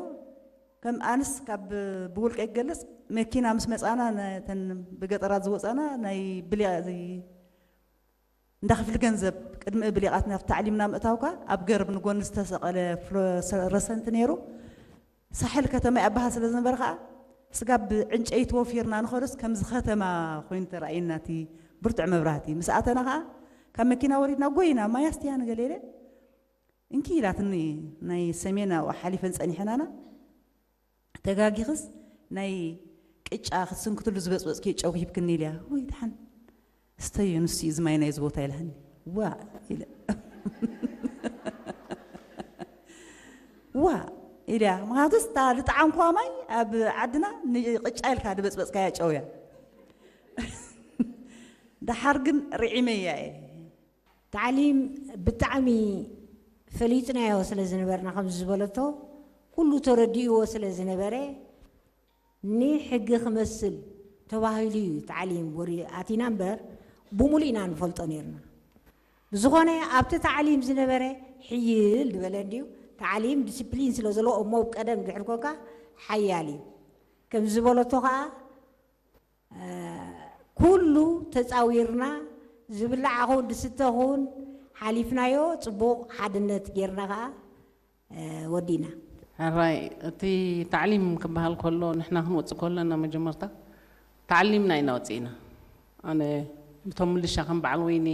ከም ኣንስ ካብ ብውልቀ ይገለፅ መኪና ምስ መፃና ተን ብገጠራት ዝወፃና ናይ ብሊቓ እንዳ ክፍሊ ገንዘብ ቅድሚ ብሊቓትና ኣብ ታዕሊምና ምእታውካ ኣብ ገርብ ንጎኒ ዝተሰቐለ ረሰንት ነይሩ። ሳሕል ከተማ ኣባሃል ስለ ዝነበረ ከዓ ስጋብ ዕንጨይቲ ወፊርና ንኸዶስ ከምዚ ከተማ ኮይኑ ተራእየና እቲ ብርቱዕ መብራህቲ ምስ ኣተና ከዓ ካብ መኪና ወሪድና ጎይና ማያስትያ ንገሌለ እንኪ ኢላትኒ ናይ ሰሜን ኣብኡ ሓሊፈን ፀኒሐናና ተጋጊኽስ ናይ ቅጫ ክትስንክትሉ ዝበፅበፅኪ ጨው ሂብክኒ ኢልያ። ወይ ደሓን ስተዩ ንሱ እዩ ዝማይ ናይዚ ቦታ ኢልሃኒ። ዋ ኢለ ዋ ኢልያ። ምክንያቱስ እታ ዝጠዓምኩዋ ማይ ኣብ ዓድና ንቅጫ ኢልካ ዝበፅበፅካያ ጨው እያ። ደሓር ግን ርዒመያ እየ። ታዕሊም ብጣዕሚ ፈሊጥናዮ ስለ ዝነበርና ከምዚ ዝበለቶ ኩሉ ተረዲእዎ ስለ ዝነበረ ንሕጊ ክመስል ተባሂሉ እዩ ታዕሊም ወሪ ኣቲና እምበር ብሙሉእ ኢና ንፈልጦ ነርና። ብዝኾነ ኣብቲ ታዕሊም ዝነበረ ሕይል ዝበለ እንድዩ ታዕሊም ዲስፕሊን ስለ ዘለዎ እሞ ቀደም ድሕር ኮንካ ሓያል እዩ። ከምዚ ዝበለቶ ከዓ ኩሉ ተፃዊርና ዝብላዕ ኹን ዝስተ ኹን ሓሊፍናዮ ፅቡቕ ሓድነት ጌርና ከዓ ወዲና። ሕራይ እቲ ታዕሊም ክበሃል ከሎ ንሕና ክንወፅእ ከለና መጀመርታ ታዕሊምና ኢና ወፂእና። ኣነ ብቶም ምልሻ ከም በዓል ወይኒ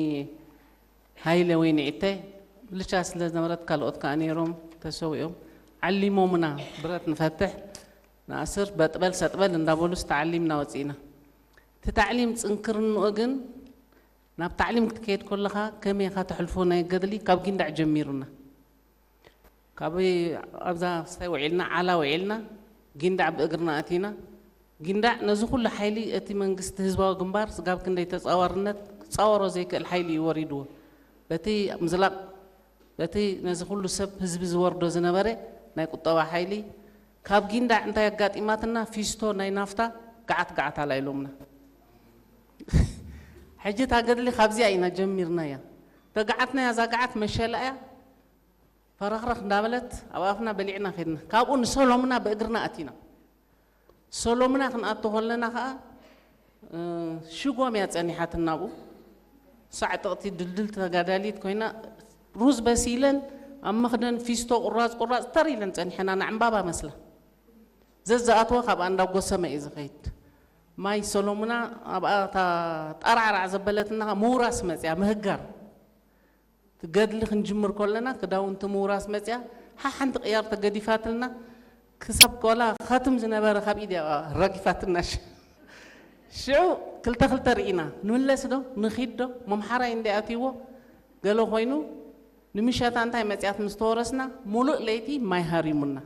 ሃይለ ወይኒ ዒተ ምልሻ ስለ ዝነበረት ካልኦት ከዓ ነይሮም ተሰዊኦም ዓሊሞምና ብረት ንፈትሕ ንኣስር በጥበል ሰጥበል እንዳበሉስ ተዓሊምና ወፂእና። እቲ ታዕሊም ፅንክርንኡ ግን ናብ ታዕሊም ክትከይድ ከለኻ ከመይ ኢኻ ተሕልፎ ናይ ገድሊ ካብ ጊንዳዕ ጀሚሩና። ካብ ኣብዛ ስታይ ውዒልና ዓላ ውዒልና ጊንዳዕ ብእግርና ኣቲና። ጊንዳዕ ነዚ ኩሉ ሓይሊ እቲ መንግስቲ ህዝባዊ ግንባር ስጋብ ክንደይ ተፃዋርነት ክፃወሮ ዘይክእል ሓይሊ እዩ ወሪድዎ። በቲ ምዝላቕ በቲ ነዚ ኩሉ ሰብ ህዝቢ ዝወርዶ ዝነበረ ናይ ቁጠባ ሓይሊ ካብ ጊንዳዕ እንታይ ኣጋጢማትና ፊስቶ ናይ ናፍታ ገዓት ገዓት ኣላ ኢሎምና። ሕጂ እታ ገድሊ ካብዚኣ ኢና ጀሚርናያ። ተገዓትናያ እዛ ገዓት መሸላ እያ ፈረኽረኽ እንዳበለት ኣብ ኣፍና በሊዕና ከድና። ካብኡ ንሰሎምና ብእግርና ኣቲና። ሰሎምና ክንኣቱ ከለና ከዓ ሽጎም እያ ፀኒሓትና ኣብኡ ሳዕ ጥቕቲ ድልድል ተጋዳሊት ኮይና ሩዝ በሲለን ኣብ መኽደን ፊስቶ ቁራጽ ቁራጽ ተር ኢለን ጸኒሐና ንዕምባባ መስላ ዘዝኣትወ ካብኣ እንዳጎሰመ እዩ ዝኸይድ። ማይ ሰሎሙና ኣብኣ እታ ጣራዕራዕ ዘበለትና ምውራስ መጽያ ምህጋር ትገድሊ ክንጅምር ከለና ክዳውንቲ ምውራስ መጽያ ሓሓንቲ ቅያር ተገዲፋትልና ክሳብ ቆላ ኸትም ዝነበረ ካብ ኢድ እያ ረጊፋትና። ሽዑ ክልተ ክልተ ርኢና ንምለስ ዶ ንኺድ ዶ መምሓራይ እንዲኣትይዎ ገለ ኮይኑ ንምሸታ እንታይ መጽያት ምስ ተወረስና ሙሉእ ለይቲ ማይ ሃሪሙና።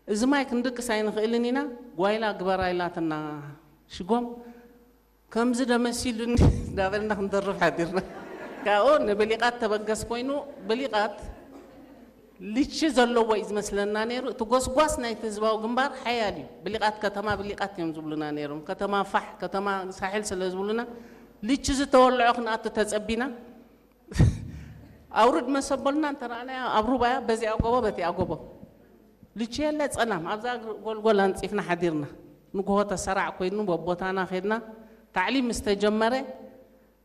እዚ ማይ ክንድቅስ ኣይንኽእልን ኢና። ጓይላ ግበራ ኢላትና ሽጎም ከምዚ ደመሲሉኒ እንዳበልና ክንደርፍ ሓዲርና። ካብኡ ንብሊቓት ተበገስ ኮይኑ ብሊቓት ልቺ ዘለዎ እዩ ዝመስለና ነይሩ። እቲ ጎስጓስ ናይቲ ህዝባዊ ግንባር ሓያል እዩ። ብሊቓት ከተማ ብሊቓት እዮም ዝብሉና ነይሮም። ከተማ ፋሕ ከተማ ሳሕል ስለ ዝብሉና ልቺ ዝተወልዖ ክንኣቱ ተጸቢና ኣውርድ መሰቦልና እንተረኣናያ ኣብ ሩባያ በዚኣ ጎቦ በቲኣ ጎቦ ልቺ የለ ጸላም ኣብዛ ጎልጎል ኣንጺፍና ሓዲርና። ንግሆ ተሰራዕ ኮይኑ በቦታና ኸድና። ታዕሊም ምስ ተጀመረ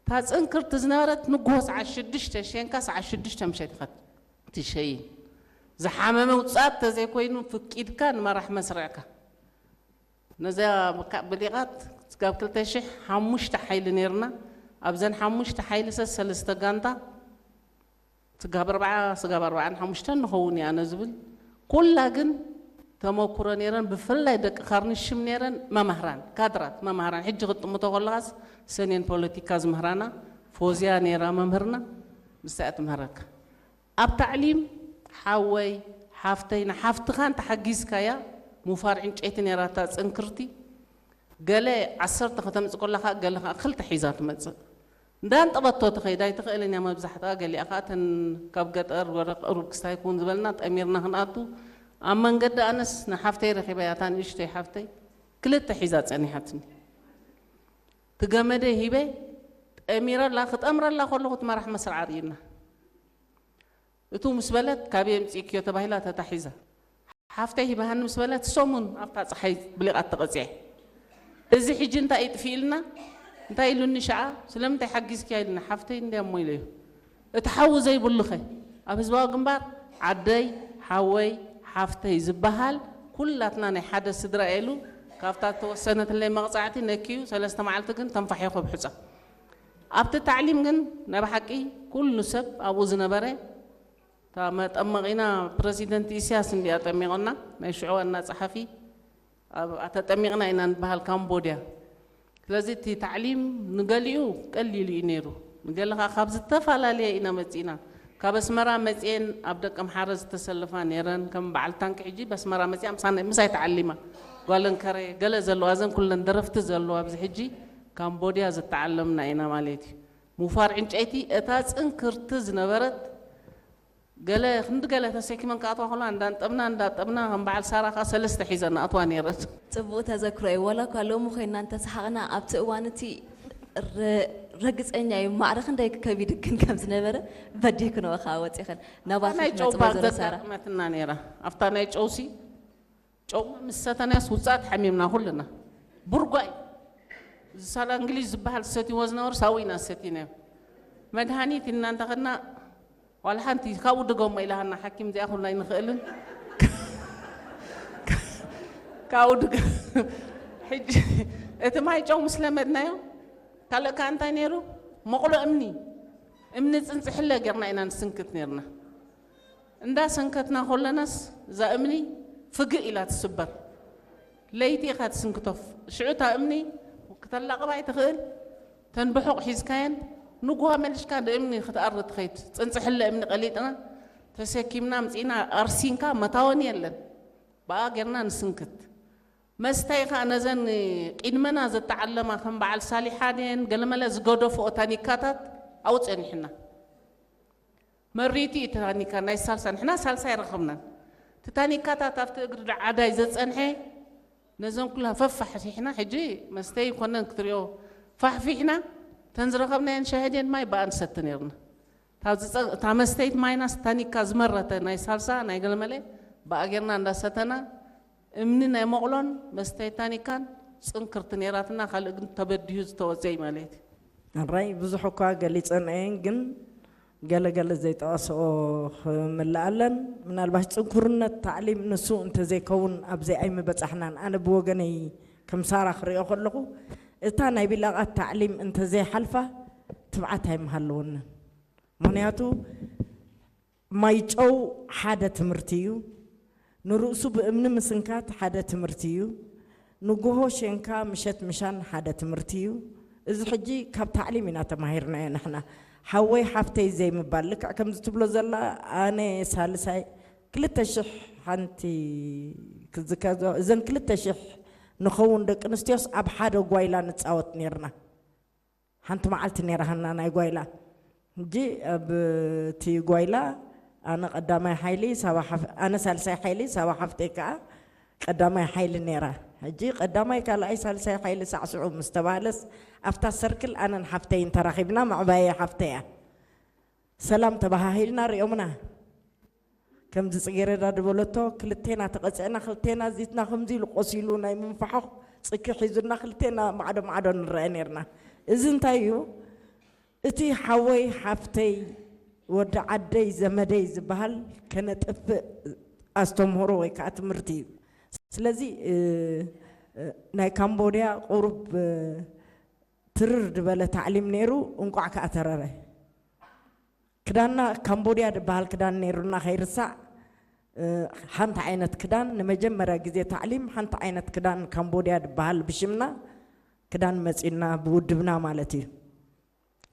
እታ ጽንክርቲ ዝነበረት ንግሆ ሰዓት ሽዱሽተ ሸንካ ሰዓት ሽዱሽተ ምሸት ኢኻ ትሸይን። ዝሓመመ ውጻት ተዘይኮይኑ ፍቂድካ ንመራሕ መስርዕካ ነዛ ብሊቓት ስጋብ ክልተ ሽሕ ሓሙሽተ ሓይሊ ነይርና። ኣብዘን ሓሙሽተ ሓይሊ ሰሰለስተ ጋንታ ስጋብ ኣርባዓ ስጋብ ኣርባዓን ሓሙሽተን ንኸውን እየ ኣነ ዝብል ኩላ ግን ተመኩሮ ነይረን። ብፍላይ ደቂ ካርኒሽም ነይረን መማህራን ካድራት መማህራን ሕጂ ክትጥምቶ ከለኻስ ሰኔን ፖለቲካ ዝምህራና ፎዝያ ነይራ መምህርና። ንሳ እያ ትምህረካ ኣብ ታዕሊም። ሓወይ ሓፍተይ ንሓፍትኻ እንተሓጊዝካያ ምውፋር ዕንጨይቲ ነይራታ ጽንክርቲ ገለ ዓሰርተ ከተምጽእ ከለኻ ገለ ከዓ ክልተ ሒዛ ትመጽእ። እንዳንጠበቶ ትኸይድ ኣይትኽእልን እያ መብዛሕትኣ። ገሊኣ ከዓ እተን ካብ ገጠር ወረ ቅሩብ ክስታይ ክውን ዝበልና ጠሚርና ክንኣቱ ኣብ መንገዲ ኣነስ ንሓፍተይ ረኺበያ እታ ንእሽተይ ሓፍተይ ክልተ ሒዛ ጸኒሓትኒ። ትገመደ ሂበ ጠሚረላ ክጠምረላ ከለኹ ትመራሕ መስርዓ ርኢና እቱ ምስ በለት ካብ የምፅእክዮ ተባሂላ ተታሒዛ ሓፍተይ ሂባሃኒ ምስ በለት ሰሙን ኣብታ ፀሓይ ብሊቓት ተቐፅዐ። እዚ ሕጂ እንታይ ይጥፊእልና እንታይ ኢሉኒ ሸዓ ስለምንታይ ሓጊዝክያ ኢሉኒ ሓፍተይ እንዲያ እሞ ኢለዮ እቲ ሓዊ ዘይብሉኸ ኣብ ህዝባዊ ግንባር ዓደይ ሓወይ ሓፍተይ ዝበሃል ኩላትና ናይ ሓደ ስድራ ኢሉ ካብታ ተወሰነትለይ መቕፃዕቲ ነክዩ ሰለስተ መዓልቲ ግን ተንፋሕዮ ከብሑፃ ኣብቲ ታዕሊም ግን ናይ ብሓቂ ኩሉ ሰብ ኣብኡ ዝነበረ እታ መጠመቒና ፕረሲደንት ኢስያስ እንዲያ ጠሚቖና ናይ ሽዑ ዋና ጸሓፊ ተጠሚቕና ኢና ንበሃል ካምቦድያ። ስለዚ እቲ ታዕሊም ንገሊኡ ቀሊሉ እዩ ነይሩ። ንገለ ከዓ ካብ ዝተፈላለየ ኢና መፂእና። ካብ ኣስመራ መፅኤን ኣብ ደቀምሓረ ዝተሰለፋ ነይረን ከም በዓል ታንኪ ሕጂ በስመራ መፅኣ ምሳይ ተዓሊማ ጓለን ከረ ገለ ዘለዋ ዘን ኩለን ደረፍቲ ዘለዋ ኣብዚ ሕጂ ካምቦድያ ዝተዓለምና ኢና ማለት እዩ። ምውፋር ዕንጨይቲ እታ ጽንክርቲ ዝነበረት ገለ ክንዲ ገለ ተሰኪመን ክኣትዋ ከለዋ እንዳንጠብና እንዳጠብና ከም በዓል ሳራ ከዓ ሰለስተ ሒዘን ኣትዋ ነይረን። ጽቡቕ ተዘክሮ እዩ። ዋላ እኳ ሎሚ ኮይና እንተሰሓቕና ኣብቲ እዋን እቲ ረ- ረግጸኛ እዩ። ማዕረ ክንደይ ከቢድክን ከም ዝነበረ በዲህክንኦ ከዓ ወጺኽን ናባኺ ናይ ጨው ክመጽእ ባር ወይዘሮ ሳራ። ዘጋጥመትና ነይራ። ኣብታ ናይ ጨውሲ ጨው ምስ ሰተናያስ ውጻእ ተሓሚምና ኩልና። ቡርጓይ ዝሳላ እንግሊዝ ዝበሃል ዝሰትይዎ ዝነበሩ ሳዊ ኢና ዝሰትይናዮ። መድሃኒት ኢልና እንተኸድና ዋላ ሓንቲ ካብኡ ድገሞ ኢላሃና ሓኪም እዚኣ ኩሉ ኣይንኽእልን። ካብኡ ድገ ሕጂ እቲ ማይ ጨው ምስ ለመድናዮ ካልእ ከኣ እንታይ ነይሩ መቑሎ እምኒ እምኒ ጽንጽሕለ ጌርና ኢና ንስንክት ነይርና። እንዳ ሰንከትና ከለናስ እዛ እምኒ ፍግእ ኢላ ትስበር። ለይቲ ኢኻ ትስንክቶ። ሽዑ እታ እምኒ ክተላቕባ ኣይትኽእል። ተን ብሑቕ ሒዝካየን ንጉሃ መሊሽካ ንእምኒ ክትኣሪ ትኸይድ። ጽንጽሕለ እምኒ ቀሊጥና ተሰኪምና ኣምጺእና ኣርሲንካ መታወኒ የለን። ብኣ ጌርና ንስንክት። መስታይ ኸኣ ነዘን ቂድመና ዘተዓለማ ከም በዓል ሳሊሓ ድየን ገለመለ ዝገደፍኦ ታኒካታት ኣብኡ ጸኒሕና። መሪቲ እዩ ታኒካ ናይ ሳልሳ ንሕና ሳልሳ ኣይረኸብናን። እቲ ታኒካታት ኣብቲ እግሪ ዓዳይ ዘጸንሐ ነዘን ኩላ ፈፋሕፊሕና ሕጂ መስተ ይኮነን ክትሪኦ ፋሕፊሕና ተን ዝረኸብናየን ሻሂ ድየን ማይ ብኣ ንሰቲ ነርና። እታ ዝጸ- እታ መስተይት ማይናስ ታኒካ ዝመረተ ናይ ሳልሳ ናይ ገለመለ ብኣ ጌርና እንዳሰተና እምኒ ናይ መቑሎን መስተይ ታኒካን ጽንክርቲ ነይራትና ካልእ ግን ተበዲሁ ዝተወጸ እዩ ማለት እዩ። ኣራይ ብዙሕ እኳ ገሊፀን እየን፣ ግን ገለገለ ዘይጠቐስኦ ክምልኣለን። ምናልባት ፅንኩርነት ታዕሊም ንሱ እንተዘይከውን ኣብዚ ኣይምበፃሕናን። ኣነ ብወገነይ ከም ሳራ ክሪኦ ከለኹ እታ ናይ ቢላቓት ታዕሊም እንተዘይሓልፋ ትብዓት ኣይምሃለወንን። ምክንያቱ ማይጨው ሓደ ትምህርቲ እዩ። ንርእሱ ብእምኒ ምስንካት ሓደ ትምህርቲ እዩ። ንጎሆ ሸንካ ምሸት ምሻን ሓደ ትምህርቲ እዩ። እዚ ሕጂ ካብ ታዕሊም ኢና ተማሂርናዮ ንሕና። ሓወይ ሓፍተይ ዘይምባል ልክዕ ከምዚ ትብሎ ዘላ ኣነ ሳልሳይ ክልተ ሽሕ ሓንቲ ክዝከር እዘን ክልተ ሽሕ ንኸውን ደቂ ኣንስትዮስ ኣብ ሓደ ጓይላ ንፃወት ነርና። ሓንቲ መዓልቲ ነይራ ሃና ናይ ጓይላ። ሕጂ ኣብ እቲ ጓይላ ኣነ ቀዳማይ ሓይሊ ሳባ ሓፍ ኣነ ሳልሳይ ሓይሊ ሳባ ሓፍተይ ከዓ ቀዳማይ ሓይሊ ነይራ። ሕጂ ቀዳማይ ካልኣይ ሳልሳይ ሓይሊ ሳዕስዑ ምስ ተባህለስ ኣብታ ሰርክል ኣነን ሓፍተይን ተራኺብና። መዕባየ ሓፍተያ ሰላም ተባሃሂልና ሪኦምና። ከምዚ ፅጌረዳ ዝበለቶ ክልቴና ተቐፅዕና ክልቴና ዚትና ከምዚ ኢሉ ቆሲሉ ናይ ምንፋሖ ፅኪ ሒዙና ክልቴና ማዕዶ ማዕዶ ንረአ ነርና። እዚ እንታይ እዩ? እቲ ሓወይ ሓፍተይ ወዲ ዓደይ ዘመደይ ዝበሃል ከነጥፍእ ኣስተምህሮ ወይ ከዓ ትምህርቲ እዩ። ስለዚ ናይ ካምቦድያ ቁሩብ ትርር ዝበለ ታዕሊም ነይሩ። እንቋዕ ከዓ ተረረ። ክዳንና ካምቦድያ ዝበሃል ክዳን ነይሩና ከይርሳዕ። ሓንቲ ዓይነት ክዳን ንመጀመርያ ግዜ ታዕሊም ሓንቲ ዓይነት ክዳን ካምቦድያ ዝበሃል ብሽምና ክዳን መፂና ብውድብና ማለት እዩ።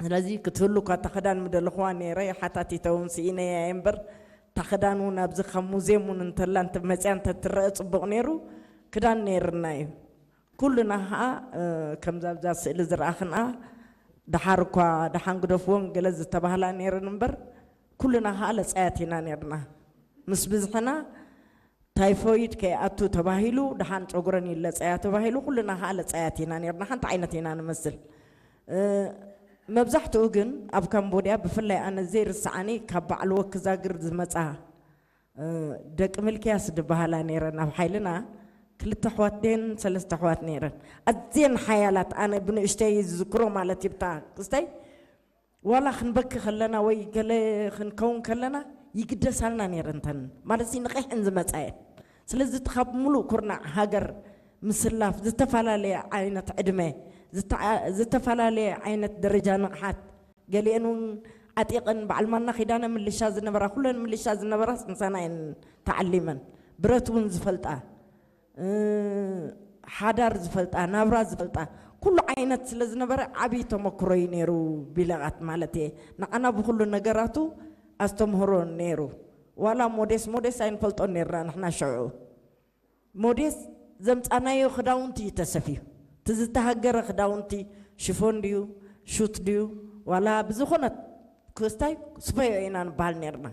ስለዚ ክትህሉ እኳ እታ ክዳን ምደለኽዋ ነይረ ሓታቲተ እውን ስኢነያ እየ እምበር እታ ክዳን እውን ኣብዚ ካብ ሙዝየም እውን እንተላ መፅያ እንተትረአ ፅቡቕ ነይሩ። ክዳን ነይርና እዩ። ኩልና ከዓ ከምዛ ብዛ ስእሊ ዝረኣኽንኣ ደሓር እኳ ደሓን ግደፍዎን ገለ ዝተባህላ ነይረን እምበር ኩልና ከዓ ለፃያት ኢና ነርና። ምስ ብዝሕና ታይፎይድ ከይኣቱ ተባሂሉ ደሓን ጨጉረን ይለፀያ ተባሂሉ ኩልና ከዓ ለፃያት ኢና ነርና። ሓንቲ ዓይነት ኢና ንመስል። መብዛሕትኡ ግን ኣብ ካምቦድያ ብፍላይ ኣነ ዘይርስዓኒ ካብ በዓል ወክዛግር ዝመፃ ደቂ ምልክያስ ዝበሃላ ነይረን ኣብ ሓይልና ክልተ ኣሕዋት ደን ሰለስተ ኣሕዋት ነይረን። ኣዝየን ሓያላት ኣነ ብንእሽተይ ዝዝክሮ ማለት ይብታ ክስተይ ዋላ ክንበኪ ከለና ወይ ገለ ክንከውን ከለና ይግደሳልና ነይረን። ተን ማለት ንቕሕን ዝመፃየን ስለዚ እቲ ካብ ሙሉእ ኩርናዕ ሃገር ምስላፍ ዝተፈላለየ ዓይነት ዕድመ ዝተፈላለየ ዓይነት ደረጃ ንቕሓት ገሊአን እውን ዓጢቕን በዓል ማና ኪዳነ ምልሻ ዝነበራ ኩለን ምልሻ ዝነበራ ስንሳና እየን ተዓሊመን ብረት እውን ዝፈልጣ ሓዳር ዝፈልጣ ናብራ ዝፈልጣ ኩሉ ዓይነት ስለ ዝነበረ ዓብዪ ተመክሮ እዩ ነይሩ። ቢለቓት ማለት እየ ንዓና ብኩሉ ነገራቱ ኣስተምህሮ ነይሩ። ዋላ ሞዴስ ሞዴስ ኣይንፈልጦን ነይርና ንሕና ሽዑ ሞዴስ ዘምፃናዮ ክዳውንቲ እዩ ተሰፍዩ። እቲ ዝተሃገረ ክዳውንቲ ሽፎን ድዩ ሹት ድዩ ዋላ ብዝኾነት ክስታይ ስፈዮ ኢና ንበሃል ነርና።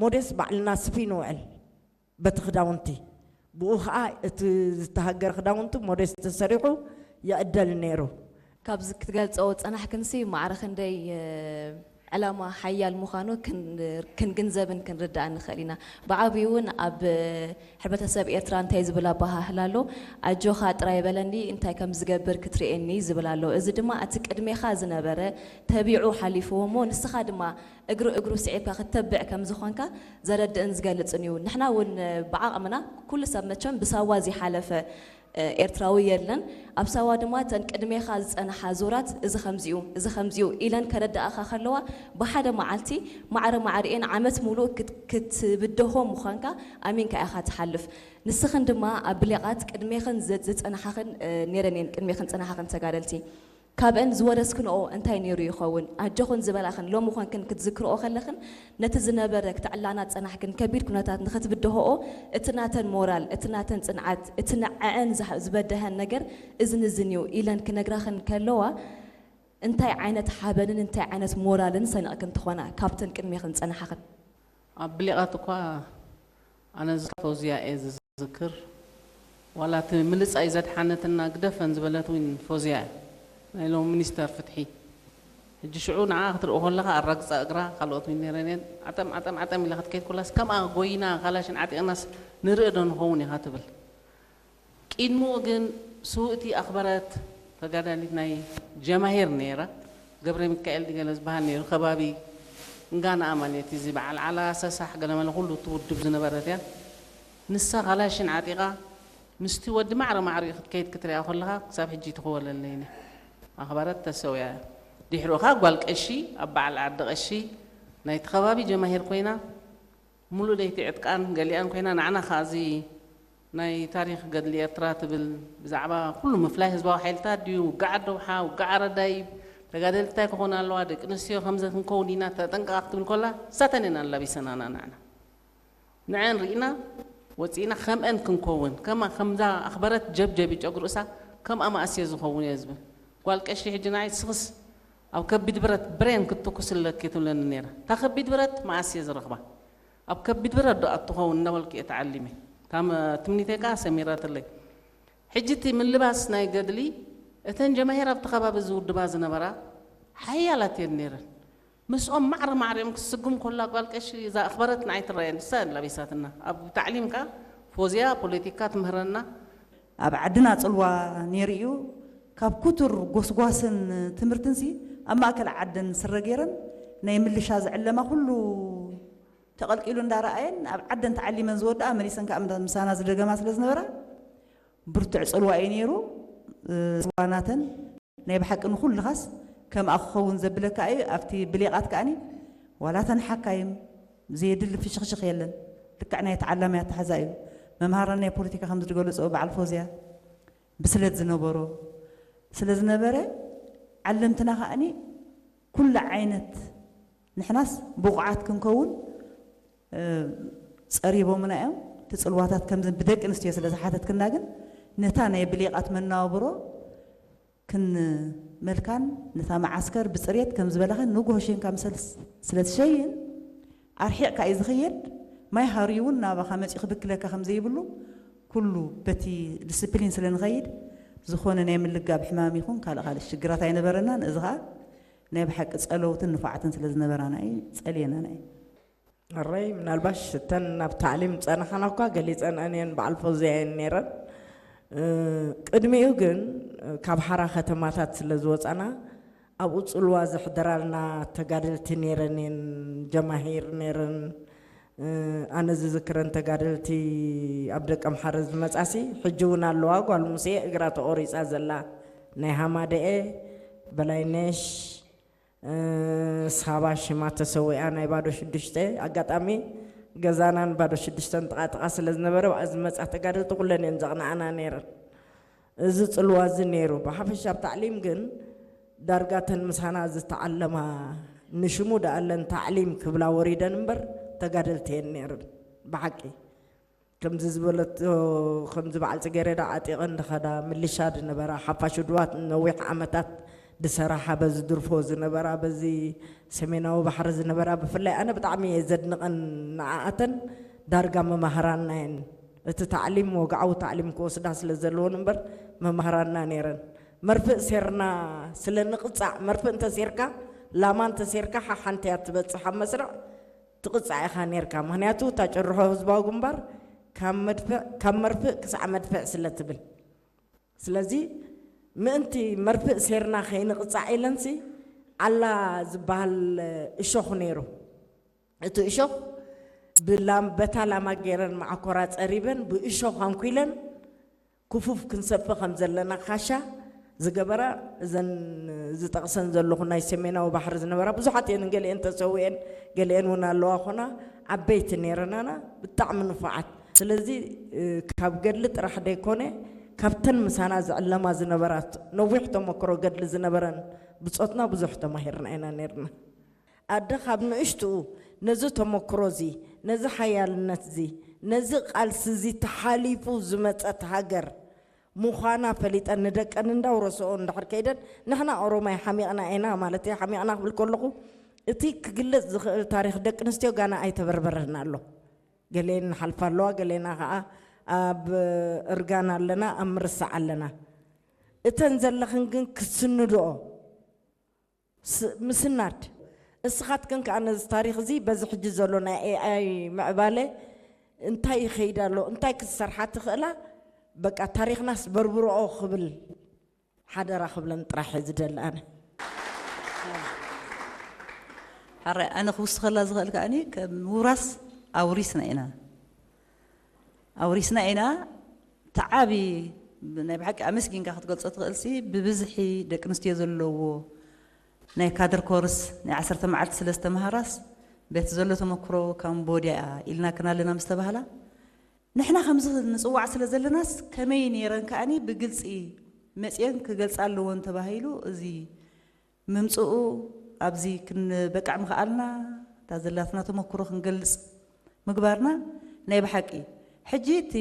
ሞዴስ ባዕልና ስፊ ንውዕል በቲ ክዳውንቲ ብኡ ከዓ እቲ ዝተሃገረ ክዳውንቲ ሞዴስ ተሰሪሑ ይዕደል ነይሩ። ካብዚ ክትገልፀኦ ዝፀናሕክንሲ ማዕረ ክንደይ ዕላማ ሓያል ምዃኑ ክንግንዘብን ክንርዳእን ንኽእል ኢና። ብዓብዩ እውን ኣብ ሕብረተሰብ ኤርትራ እንታይ ዝብል ኣበሃህላ ኣሎ፣ ኣጆኻ ጥራይ በለኒ እንታይ ከም ዝገብር ክትርእየኒ ዝብል ኣሎ። እዚ ድማ እቲ ቅድሜኻ ዝነበረ ተቢዑ ሓሊፍዎ እሞ ንስኻ ድማ እግሪ እግሩ ስዒብካ ክትተብዕ ከም ዝኾንካ ዘረድእን ዝገልጽን እዩ። ንሕና እውን ብዓቕምና ኩሉ ሰብ መቸም ብሳዋ ዘይሓለፈ ኤርትራዊ የለን። ኣብ ሳዋ ድማ እተን ቅድሜኻ ዝጸንሓ ዙራት እዚ ከምዚኡ እዚ ከምዚኡ ኢለን ከረድኣኻ ከለዋ ብሓደ መዓልቲ ማዕረ ማዕሪኤን ዓመት ሙሉእ ክትብደሆ ምዃንካ ኣሚንካ ኢኻ ትሓልፍ። ንስኽን ድማ ኣብ ብሌቓት ቅድሜኽን ዝጸንሓኽን ነይረን እየን ቅድሜኽን ዝጸንሓኽን ተጋደልቲ። ካብአን ዝወረስክንኦ እንታይ ነይሩ ይኸውን? ኣጆኽን ዝበላኽን ሎሚ ኾንክን ክትዝክርኦ ከለኽን ነቲ ዝነበረ ክትዕላና ዝጸናሕክን ከቢድ ኩነታት ንኽትብድህኦ እቲ ናተን ሞራል፣ እቲ ናተን ጽንዓት፣ እቲ ንዐዐን ዝበደሀን ነገር እዝን እዝን እዩ ኢለን ክነግራኽን ከለዋ እንታይ ዓይነት ሓበንን እንታይ ዓይነት ሞራልን ሰኒቕክን ትኾና ካብተን ቅድሜኽን ዝጸንሓኽን? ኣብ ብሊቓት እኳ ኣነ ዝካ ፈውዝያ እየ ዝዝክር ዋላ እቲ ምልጻይ ዘድሓነትና ግደፈን ዝበለት እውን ፈውዝያ እያ ናይ ሎሚ ሚኒስተር ፍትሒ ሕጂ ሽዑ ንዓ ክትርኢ ከለኻ ኣራግጻ እግራ ካልኦት እውን ነይረን እየን ዓጠም ዓጠም ዓጠም ኢላ ክትከይድ ኮላስ ከምኣ ጎይና ካላሽን ዓጢቕናስ ንርኢ ዶ ንኸውን ኢኻ ትብል ቅድምኡ ግን ስውእቲ ኣኽበረት ተጋዳሊት ናይ ጀማሂር ነይራ ገብረ ሚካኤል ድገለ ዝበሃል ነይሩ። ከባቢ እንጋና ኣማን እቲ እዚ በዓል ዓላ ሰሳሕ ገለመለ ኩሉ እቲ ውድብ ዝነበረት እያ። ንሳ ካላሽን ዓጢቓ ምስቲ ወዲ ማዕረ ማዕሪኡ ክትከይድ ክትሪኣ ከለኻ ክሳብ ሕጂ ትኽወለለይኒ ኣኽበረት ተሰውያ እያ። ድሕሪኡ ኸኣ ጓል ቀሺ ኣብ በዓል ዓዲ ቀሺ ናይቲ ከባቢ ጀማሂር ኮይና ሙሉእ ለይቲ ዕጥቃን ገሊኣን ኮይና ንዓና ኸኣ እዚ ናይ ታሪኽ ገድሊ ኤርትራ ትብል ብዛዕባ ኩሉ ምፍላይ ህዝባዊ ሓይልታት ድዩ ውግዓ ደውሓ ውግዓ ረዳይብ ተጋደልቲ እንታይ ክኾና ኣለዋ ደቂ ኣንስትዮ ከምዚ ክንከውን ኢና ተጠንቀቓ ክትብል ኮላ እሳተን እየን ኣላቢሰናና ንዓና ንዐን ርኢና ወፂእና ከምአን ክንከውን ከማ ከምዛ ኣኽበረት ጀብጀብ ይጨጉ ርእሳ ከምኣ መኣስ እየ ዝኸውን እየ ዝብል ጓል ቀሺ ሕጂ ንዓይ ስኽስ ኣብ ከቢድ ብረት ብሬን ክትትኩስለኪ ትብለኒ ነይራ እታ ከቢድ ብረት መኣስ እየ ዝረኽባ ኣብ ከቢድ ብረት ዶ ኣትኸውን እናበልኩ እየ ተዓሊመ እታ ትምኒተይ ከዓ ሰሚራትለይ ሕጂ እቲ ምልባስ ናይ ገድሊ እተን ጀማሂር ኣብቲ ከባቢ ዝውድባ ዝነበራ ሓያላት እየን ነይረን ምስኦም ማዕረ ማዕሪኦም ክትስጉም ኮላ ጓል ቀሺ እዛ ኣኽበረት ንዓይ ትረኣየኒ እሳ እያ ላቢሳትና ኣብ ታዕሊም ከኣ ፎዝያ ፖለቲካ ትምህረና ኣብ ዓድና ጽልዋ ነይሩ እዩ። ካብ ኩቱር ጎስጓስን ትምህርትንሲ ኣብ ማእከል ዓደን ስረ ገይረን ናይ ምልሻ ዝዕለማ ኩሉ ተቐልቂሉ እንዳረኣየን ኣብ ዓደን ተዓሊመን ዝወድኣ መሊሰን ከዓ ምሳና ዝደገማ ስለ ዝነበራ ብርቱዕ ጽልዋ እዩ ነይሩ። ጽልዋ ናተን ናይ ብሓቂ ንኹልኻስ ከምኣ ክኸውን ዘብለካ እዩ ኣብቲ ብሌቓት ከኣኒ ዋላ ተን ሓካይም ዘየድሊ ፍሽኽሽኽ የለን ልክዕ ናይ ተዓላማይ ኣተሓዛ እዩ መምሃራን ናይ ፖለቲካ ከም ዝገለፅኦ በዓል ፎዝያ ብስለት ዝነበሮ ስለ ዝነበረ ዓለምትና ከኣኒ ኩሉ ዓይነት ንሕናስ ብቑዓት ክንከውን ፀሪቦምና እዮም እቲ ፅልዋታት ከምዚ ብደቂ ኣንስትዮ ስለ ዝሓተትክና ግን ነታ ናይ ብሌቓት መናባብሮ ክንመልካን ነታ መዓስከር ብፅሬት ከም ዝበለኸ ንጉሆ ሸንካ ምሰል ስለ ትሸይን ኣርሒቕካ እዩ ዝኽየድ ማይ ሃርዩ እውን ናባኻ መፂኡ ክብክለካ ከም ዘይብሉ ኩሉ በቲ ዲስፕሊን ስለ ንኸይድ ዝኾነ ናይ ምልጋብ ሕማም ይኹን ካልእ ካልእ ሽግራት ኣይነበረናን እዚ ኸዓ ናይ ብሓቂ ፀለውትን ንፉዓትን ስለ ዝነበራና እዩ ፀልየናና እዩ ሕራይ ምናልባሽ እተን ናብ ታዕሊም ዝፀናሓና እኳ ገሊፀንአን እየን በዓል ፈውዝያ እየን ነይረን። ቅድሚኡ ግን ካብ ሓራ ከተማታት ስለ ዝወፃና ኣብኡ ፅልዋ ዘሕደራልና ተጋደልቲ ነይረን እየን፣ ጀማሂር ነይረን። ኣነ ዝዝክረን ተጋደልቲ ኣብ ደቀምሓረ ዝመፃሲ ሕጂ እውን ኣለዋ፣ ጓል ሙሴ እግራ ተቖሪፃ ዘላ ናይ ሃማደኤ፣ በላይነሽ፣ ሳባ ሽማ ተሰዊኣ ናይ ባዶ ሽዱሽተ ኣጋጣሚ ገዛናን ባዶ ሽዱሽተን ጥቓ ጥቓ ስለ ዝነበረ ብኣ ዝመፃ ተጋደልቲ ኩለን እየን ዘቕንዓና ነይረን። እዚ ፅልዋ እዚ ነይሩ። ብሓፈሻ ኣብ ታዕሊም ግን ዳርጋ ተን ምሳና ዝተዓለማ ንሽሙ ደኣለን ታዕሊም ክብላ ወሪደን እምበር ተጋደልቲ እየን ነይረን ብሓቂ። ከምዚ ዝበለቶ ከምዚ በዓል ፅጌረዳ ዓጢቐን ዝኸዳ ምልሻ ዝነበራ ሓፋሽ ውድባት ነዊሕ ዓመታት ዝሰራሓ በዚ ድርፎ ዝነበራ በዚ ሰሜናዊ ባሕሪ ዝነበራ ብፍላይ ኣነ ብጣዕሚ እየ ዘድንቐን ንዓኣተን ዳርጋ መማህራንና እየን እቲ ታዕሊም ወግዓዊ ታዕሊም ክወስዳ ስለ ዘለዎን እምበር መማህራንና ነይረን መርፍእ ሴርና ስለ ንቕፃዕ መርፍእ እንተሴርካ ላማ እንተሴርካ ሓሓንቲ እያ ትበፅሕ ኣብ መስርዕ ትቕጻዕ ኢኻ ኔርካ ምኽንያቱ እታ ጭርሖ ህዝባዊ ግንባር ካብ መድፍዕ ካብ መርፍእ ክሳዕ መድፍዕ ስለ ትብል ስለዚ ምእንቲ መርፍእ ሴርና ከይንቕጻዕ ኢለንሲ ዓላ ዝበሃል እሾኽ ኔሩ እቲ እሾኽ ብላም በታ ላማ ጌረን መዓኮራ ጸሪበን ብእሾኽ ኣንኲለን ክፉፍ ክንሰፊ ከም ዘለና ካሻ ዝገበራ እዘን ዝጠቕሰን ዘለኹ ናይ ሰሜናዊ ባሕሪ ዝነበራ ብዙሓት እየን ገሊአን ተሰዊአን ገሊአን እውን ኣለዋ ኾና ዓበይቲ ነይረናና ብጣዕሚ ንፉዓት ስለዚ ካብ ገድሊ ጥራሕ ደይኮነ ካብተን ምሳና ዝዕለማ ዝነበራት ነዊሕ ተመክሮ ገድሊ ዝነበረን ብጾትና ብዙሕ ተማሂርና ኢና ነይርና ኣደ ካብ ንእሽትኡ ነዚ ተመክሮ እዚ ነዚ ሓያልነት እዚ ነዚ ቃልሲ እዚ ተሓሊፉ ዝመፀት ሃገር ምዃና ፈሊጠን ንደቀን እንዳውረስኦ እንድሕር ከይደን ንሕና ኦሮማይ ሓሚቕና ኢና ማለት እየ ሓሚቕና ክብል ከለኹ እቲ ክግለፅ ዝኽእል ታሪኽ ደቂ ኣንስትዮ ጋና ኣይተበርበረን ኣሎ ገሌን ንሓልፋ ኣለዋ ገሌና ከዓ ኣብ እርጋን ኣለና ኣብ ምርሳዕ ኣለና እተን ዘለኽን ግን ክስንድኦ ምስናድ እስኻትክን ከዓ ነዚ ታሪኽ እዚ በዚ ሕጂ ዘሎ ናይ ኤኣይ ምዕባለ እንታይ ይኸይድ ኣሎ እንታይ ክትሰርሓ ትኽእላ በቃ ታሪኽናስ በርብርኦ ክብል ሓደራ ክብለን ጥራሕ እየ ዝደሊ ኣነ። ኣረ ኣነ ክውስኸላ ዝኽእል ከኣኒ ከም ውራስ ኣውሪስና ኢና ኣውሪስና ኢና። ተዓቢ ናይ ብሓቂ ኣመስጊንካ ክትገልጾ ትኽእልሲ፣ ብብዝሒ ደቂ ኣንስትዮ ዘለዎ ናይ ካድር ኮርስ ናይ ዓሰርተ መዓልቲ ስለ ዝተምሃራስ፣ በቲ ዘሎ ተመክሮ ካምቦድያ ኢልናክን ኣለና ምስ ተባህላ፣ ንሕና ከምዚ ንጽዋዕ ስለ ዘለናስ ከመይ ነይረን ከኣኒ ብግልጺ መጽየን ክገልጻ ኣለዎን ተባሂሉ፣ እዚ ምምጽኡ ኣብዚ ክንበቃዕ ምኽኣልና፣ እታ ዘላትና ተመክሮ ክንገልጽ ምግባርና ናይ ብሓቂ። ሕጂ እቲ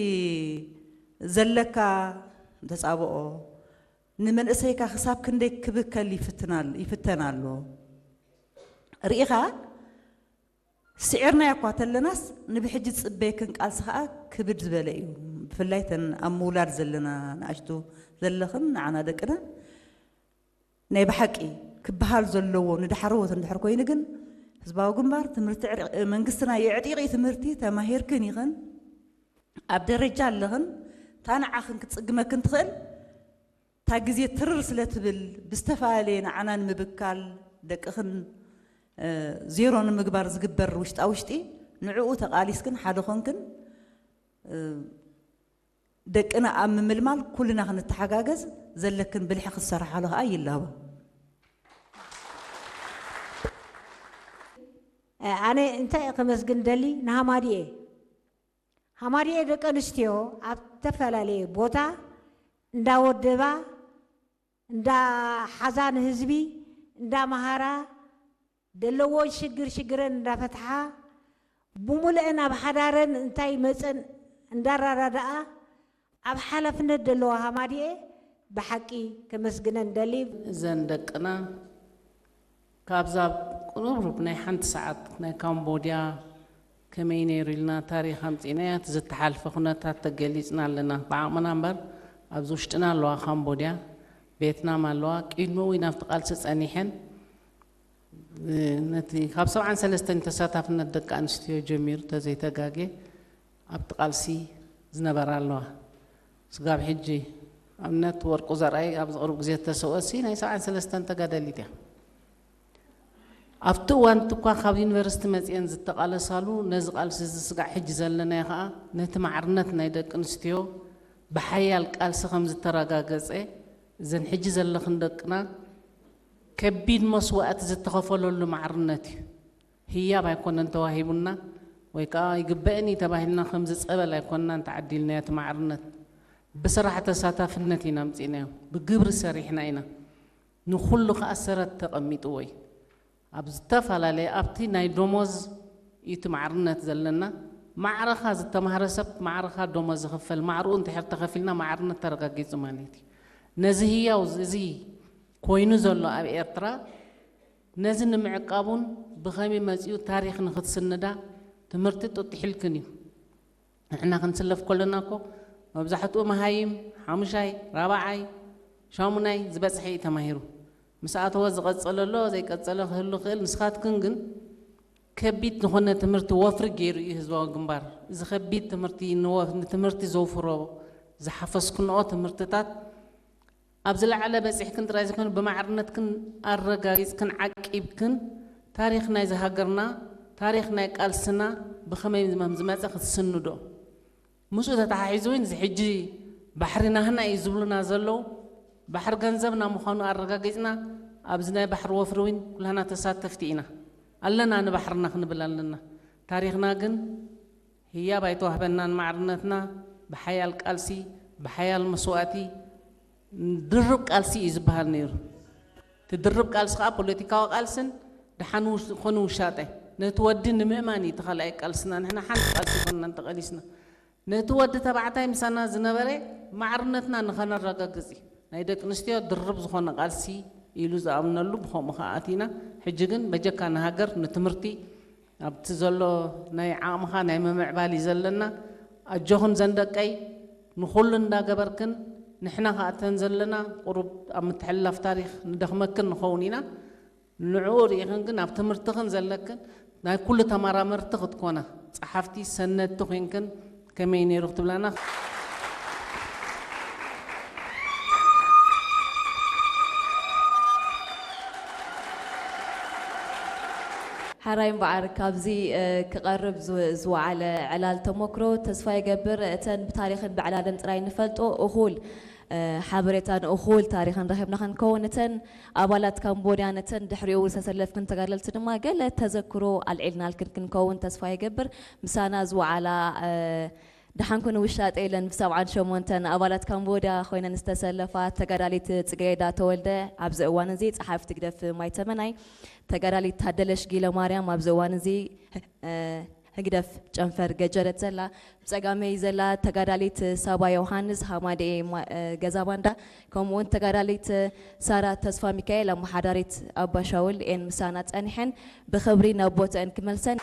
ዘለካ ተጻብኦ ንመንእሰይካ ክሳብ ክንደይ ክብከል ይፍትን ኣሎ- ይፍተን ኣሎ ርኢኻ። ስዒርናዮ እኳ ተለናስ ንብሕጂ ዝጽበየክን ቃልሲ ከኣ ክብድ ዝበለ እዩ። ብፍላይ ተን ኣብ ምውላድ ዘለና ንኣሽቱ ዘለኽን ንዓና ደቅና ናይ ብሓቂ ክበሃል ዘለዎ ንዳሕረዎት እንድሕር ኮይኑ ግን ህዝባዊ ግንባር ትምህርቲ ዕርቂ- መንግስትና የዕጢቂ ትምህርቲ ተማሂርክን ኢኽን ኣብ ደረጃ ኣለኽን እታ ንዓኽን ክትጽግመክን ትኽእል እታ ግዜ ትርር ስለ ትብል ብዝተፈላለየ ንዓና ንምብካል ደቅኽን ዜሮ ንምግባር ዝግበር ውሽጣ ውሽጢ ንዕኡ ተቓሊስክን ሓደ ኾንክን ደቅና ኣብ ምምልማል ኩልና ክንተሓጋገዝ ዘለክን ብልሒ ክትሰርሓሉ ከዓ ይላቦ። ኣነ እንታይ ከመስግን ደሊ ንሃማድኤ ሃማድኤ ደቂ ኣንስትዮ ኣብ ዝተፈላለየ ቦታ እንዳወደባ እንዳሓዛ ንህዝቢ እንዳመሃራ ደለዎን ሽግር ሽግረን እንዳፈትሓ ብሙሉአን ኣብ ሓዳረን እንታይ መፀን እንዳራዳዳኣ ኣብ ሓላፍነት ደለዋ ሃማድኤ ብሓቂ ከመስግነን ደሊ። እዘን ደቅና ካብዛ ቁሩብ ናይ ሓንቲ ሰዓት ናይ ካምቦድያ ከመይ ነይሩ ኢልና ታሪኽ ኣምፂእናያ እቲ ዝተሓልፈ ኩነታት ተገሊፅና ኣለና ብዓቕምና እምበር ኣብዚ ውሽጥና ኣለዋ ካምቦድያ ቬትናም ኣለዋ ቅድሚ እውን ኣብቲ ቃልሲ ፀኒሐን ነቲ ካብ ሰብዓን ሰለስተን ተሳታፍነት ደቂ ኣንስትዮ ጀሚሩ ተዘይተጋጌ ኣብቲ ቃልሲ ዝነበራ ኣለዋ። ስጋብ ሕጂ ኣብነት ወርቁ ዘርኣይ ኣብ ዝቕርብ ግዜ ዝተሰወሲ ናይ ሰብዓን ሰለስተን ተጋደሊት እያ። ኣብቲ እዋን እኳ ካብ ዩኒቨርሲቲ መፅኤን ዝተቓለሳሉ ነዚ ቃልሲ እዚ ስጋዕ ሕጂ ዘለናዮ ከዓ ነቲ ማዕርነት ናይ ደቂ ኣንስትዮ ብሓያል ቃልሲ ከም ዝተረጋገፀ እዘን ሕጂ ዘለኽን ደቅና ከቢድ መስዋእቲ ዝተኸፈለሉ ማዕርነት እዩ። ህያብ ኣይኮነን ተዋሂቡና ወይ ከዓ ይግበእን እዩ ተባሂልና ከምዚ ፀበል ኣይኮንናን ተዓዲልናዮ እቲ ማዕርነት። ብስራሕ ተሳታፍነት ኢና ኣምፂእናዮ። ብግብሪ ሰሪሕና ኢና። ንኹሉ ከዓ ሰረት ተቐሚጥዎ እዩ። ኣብ ዝተፈላለየ ኣብቲ ናይ ደሞዝ እዩ እቲ ማዕርነት ዘለና። ማዕረኻ ዝተማህረ ሰብ ማዕረኻ ደሞዝ ይኽፈል። ማዕርኡ እንድሕር ተኸፊልና ማዕርነት ተረጋጊፁ ማለት እዩ። ነዚ ህያው እዚ ኮይኑ ዘሎ ኣብ ኤርትራ ነዚ ንምዕቃብ እውን ብኸመይ መፂኡ ታሪኽ ንኽትስንዳ ትምህርቲ ጥጢሕልክን እዩ። ንሕና ክንስለፍ ከለና እኮ መብዛሕትኡ መሃይም ሓሙሻይ፣ ራብዓይ፣ ሻሙናይ ዝበፅሐ እዩ ተማሂሩ። ምስ ኣተወ ዝቐፀለ ኣሎ ዘይቀፀለ ክህሉ ይኽእል። ንስኻትክን ግን ከቢድ ዝኾነ ትምህርቲ ወፍሪ ገይሩ እዩ ህዝባዊ ግንባር። እዚ ከቢድ ትምህርቲ ንወ- ንትምህርቲ ዘውፍሮ ዝሓፈስክንኦ ትምህርትታት ኣብ ዝለዓለ በፂሕክን ጥራይ ዘይኮነ ብማዕርነትክን ኣረጋጊፅክን ዓቂብክን ታሪኽ ናይዚ ሃገርና ታሪኽ ናይ ቃልስና ብኸመይ ከም ዝመፀ ክትስንዶ ምስኡ ተተሓሒዙ እውን እዚ ሕጂ ባሕሪ ናህና እዩ ዝብሉና ዘለዉ ባሕሪ ገንዘብና ምዃኑ ኣረጋጊፅና ኣብዚ ናይ ባሕሪ ወፍሪ እውን ኩላህና ተሳተፍቲ ኢና ኣለና ንባሕርና ክንብል ኣለና ታሪኽና ግን ህያብ ኣይተዋህበናን ማዕርነትና ብሓያል ቃልሲ ብሓያል መስዋእቲ ድርብ ቃልሲ እዩ ዝበሃል ነይሩ እቲ ድርብ ቃልሲ ከዓ ፖለቲካዊ ቃልስን ደሓን ዝኾነ ውሻጠ ነቲ ወዲ ንምእማን እዩ እቲ ካልኣይ ቃልስና ንሕና ሓንቲ ቃልሲ ይኮንናን ተቐሊስና ነቲ ወዲ ተባዕታይ ምሳና ዝነበረ ማዕርነትና ንኸነረጋግፅ እዩ ናይ ደቂ ኣንስትዮ ድርብ ዝኾነ ቃልሲ ኢሉ ዝኣምነሉ ብኸምኡ ከዓ ኣቲና ሕጂ ግን በጀካ ንሃገር ንትምህርቲ ኣብቲ ዘሎ ናይ ዓቕምኻ ናይ ምምዕባል እዩ ዘለና ኣጆኽን ዘን ደቀይ ንኹሉ እንዳገበርክን ንሕና ከዓ እተን ዘለና ቁሩብ ኣብ ምትሕልላፍ ታሪኽ ንደኽመክን ንኸውን ኢና ንዕኡ ርኢኽን ግን ኣብ ትምህርትኽን ዘለክን ናይ ኩሉ ተመራመርቲ ክትኮና፣ ፀሓፍቲ፣ ሰነድቲ ኮይንክን ከመይ ነይሩ ክትብላና። ሓራይ እምበኣር ካብዚ ክቐርብ ዝወዓለ ዕላል ተሞክሮ ተስፋ ይገብር እተን ብታሪኽን ብዕላልን ጥራይ ንፈልጦ እኹል ሓበሬታን እኹል ታሪኽን ረኺብና ክንከውን እተን ኣባላት ካምቦድያ ነተን ድሕሪኡ ዝተሰለፍክን ተጋደልቲ ድማ ገለ ተዘክሮ ኣልዒልናልክን ክንከውን ተስፋ ይገብር። ምሳና ዝወዓላ ደሓን ኩኑ ውሻጠ ኢለን ብሰብዓን ሸሞንተን ኣባላት ካምቦድያ ኮይነን ዝተሰለፋ ተጋዳሊት ጽጌሬዳ ተወልደ ኣብዚ እዋን እዚ ጸሓፊት ግደፍ ማይተመናይ፣ ተጋዳሊት ታደለሽ ጊለ ማርያም ኣብዚ እዋን እዚ ህግደፍ ጨንፈር ገጀረት ዘላ፣ ብጸጋመይ ዘላ ተጋዳሊት ሳባ ዮሃንስ ሃማደኤ ገዛ ባንዳ፣ ከምኡውን ተጋዳሊት ሳራ ተስፋ ሚካኤል ኣመሓዳሪት ኣባሻውል ኤን ምሳና ጸኒሐን ብኽብሪ ናብ ቦተአን ክመልሰን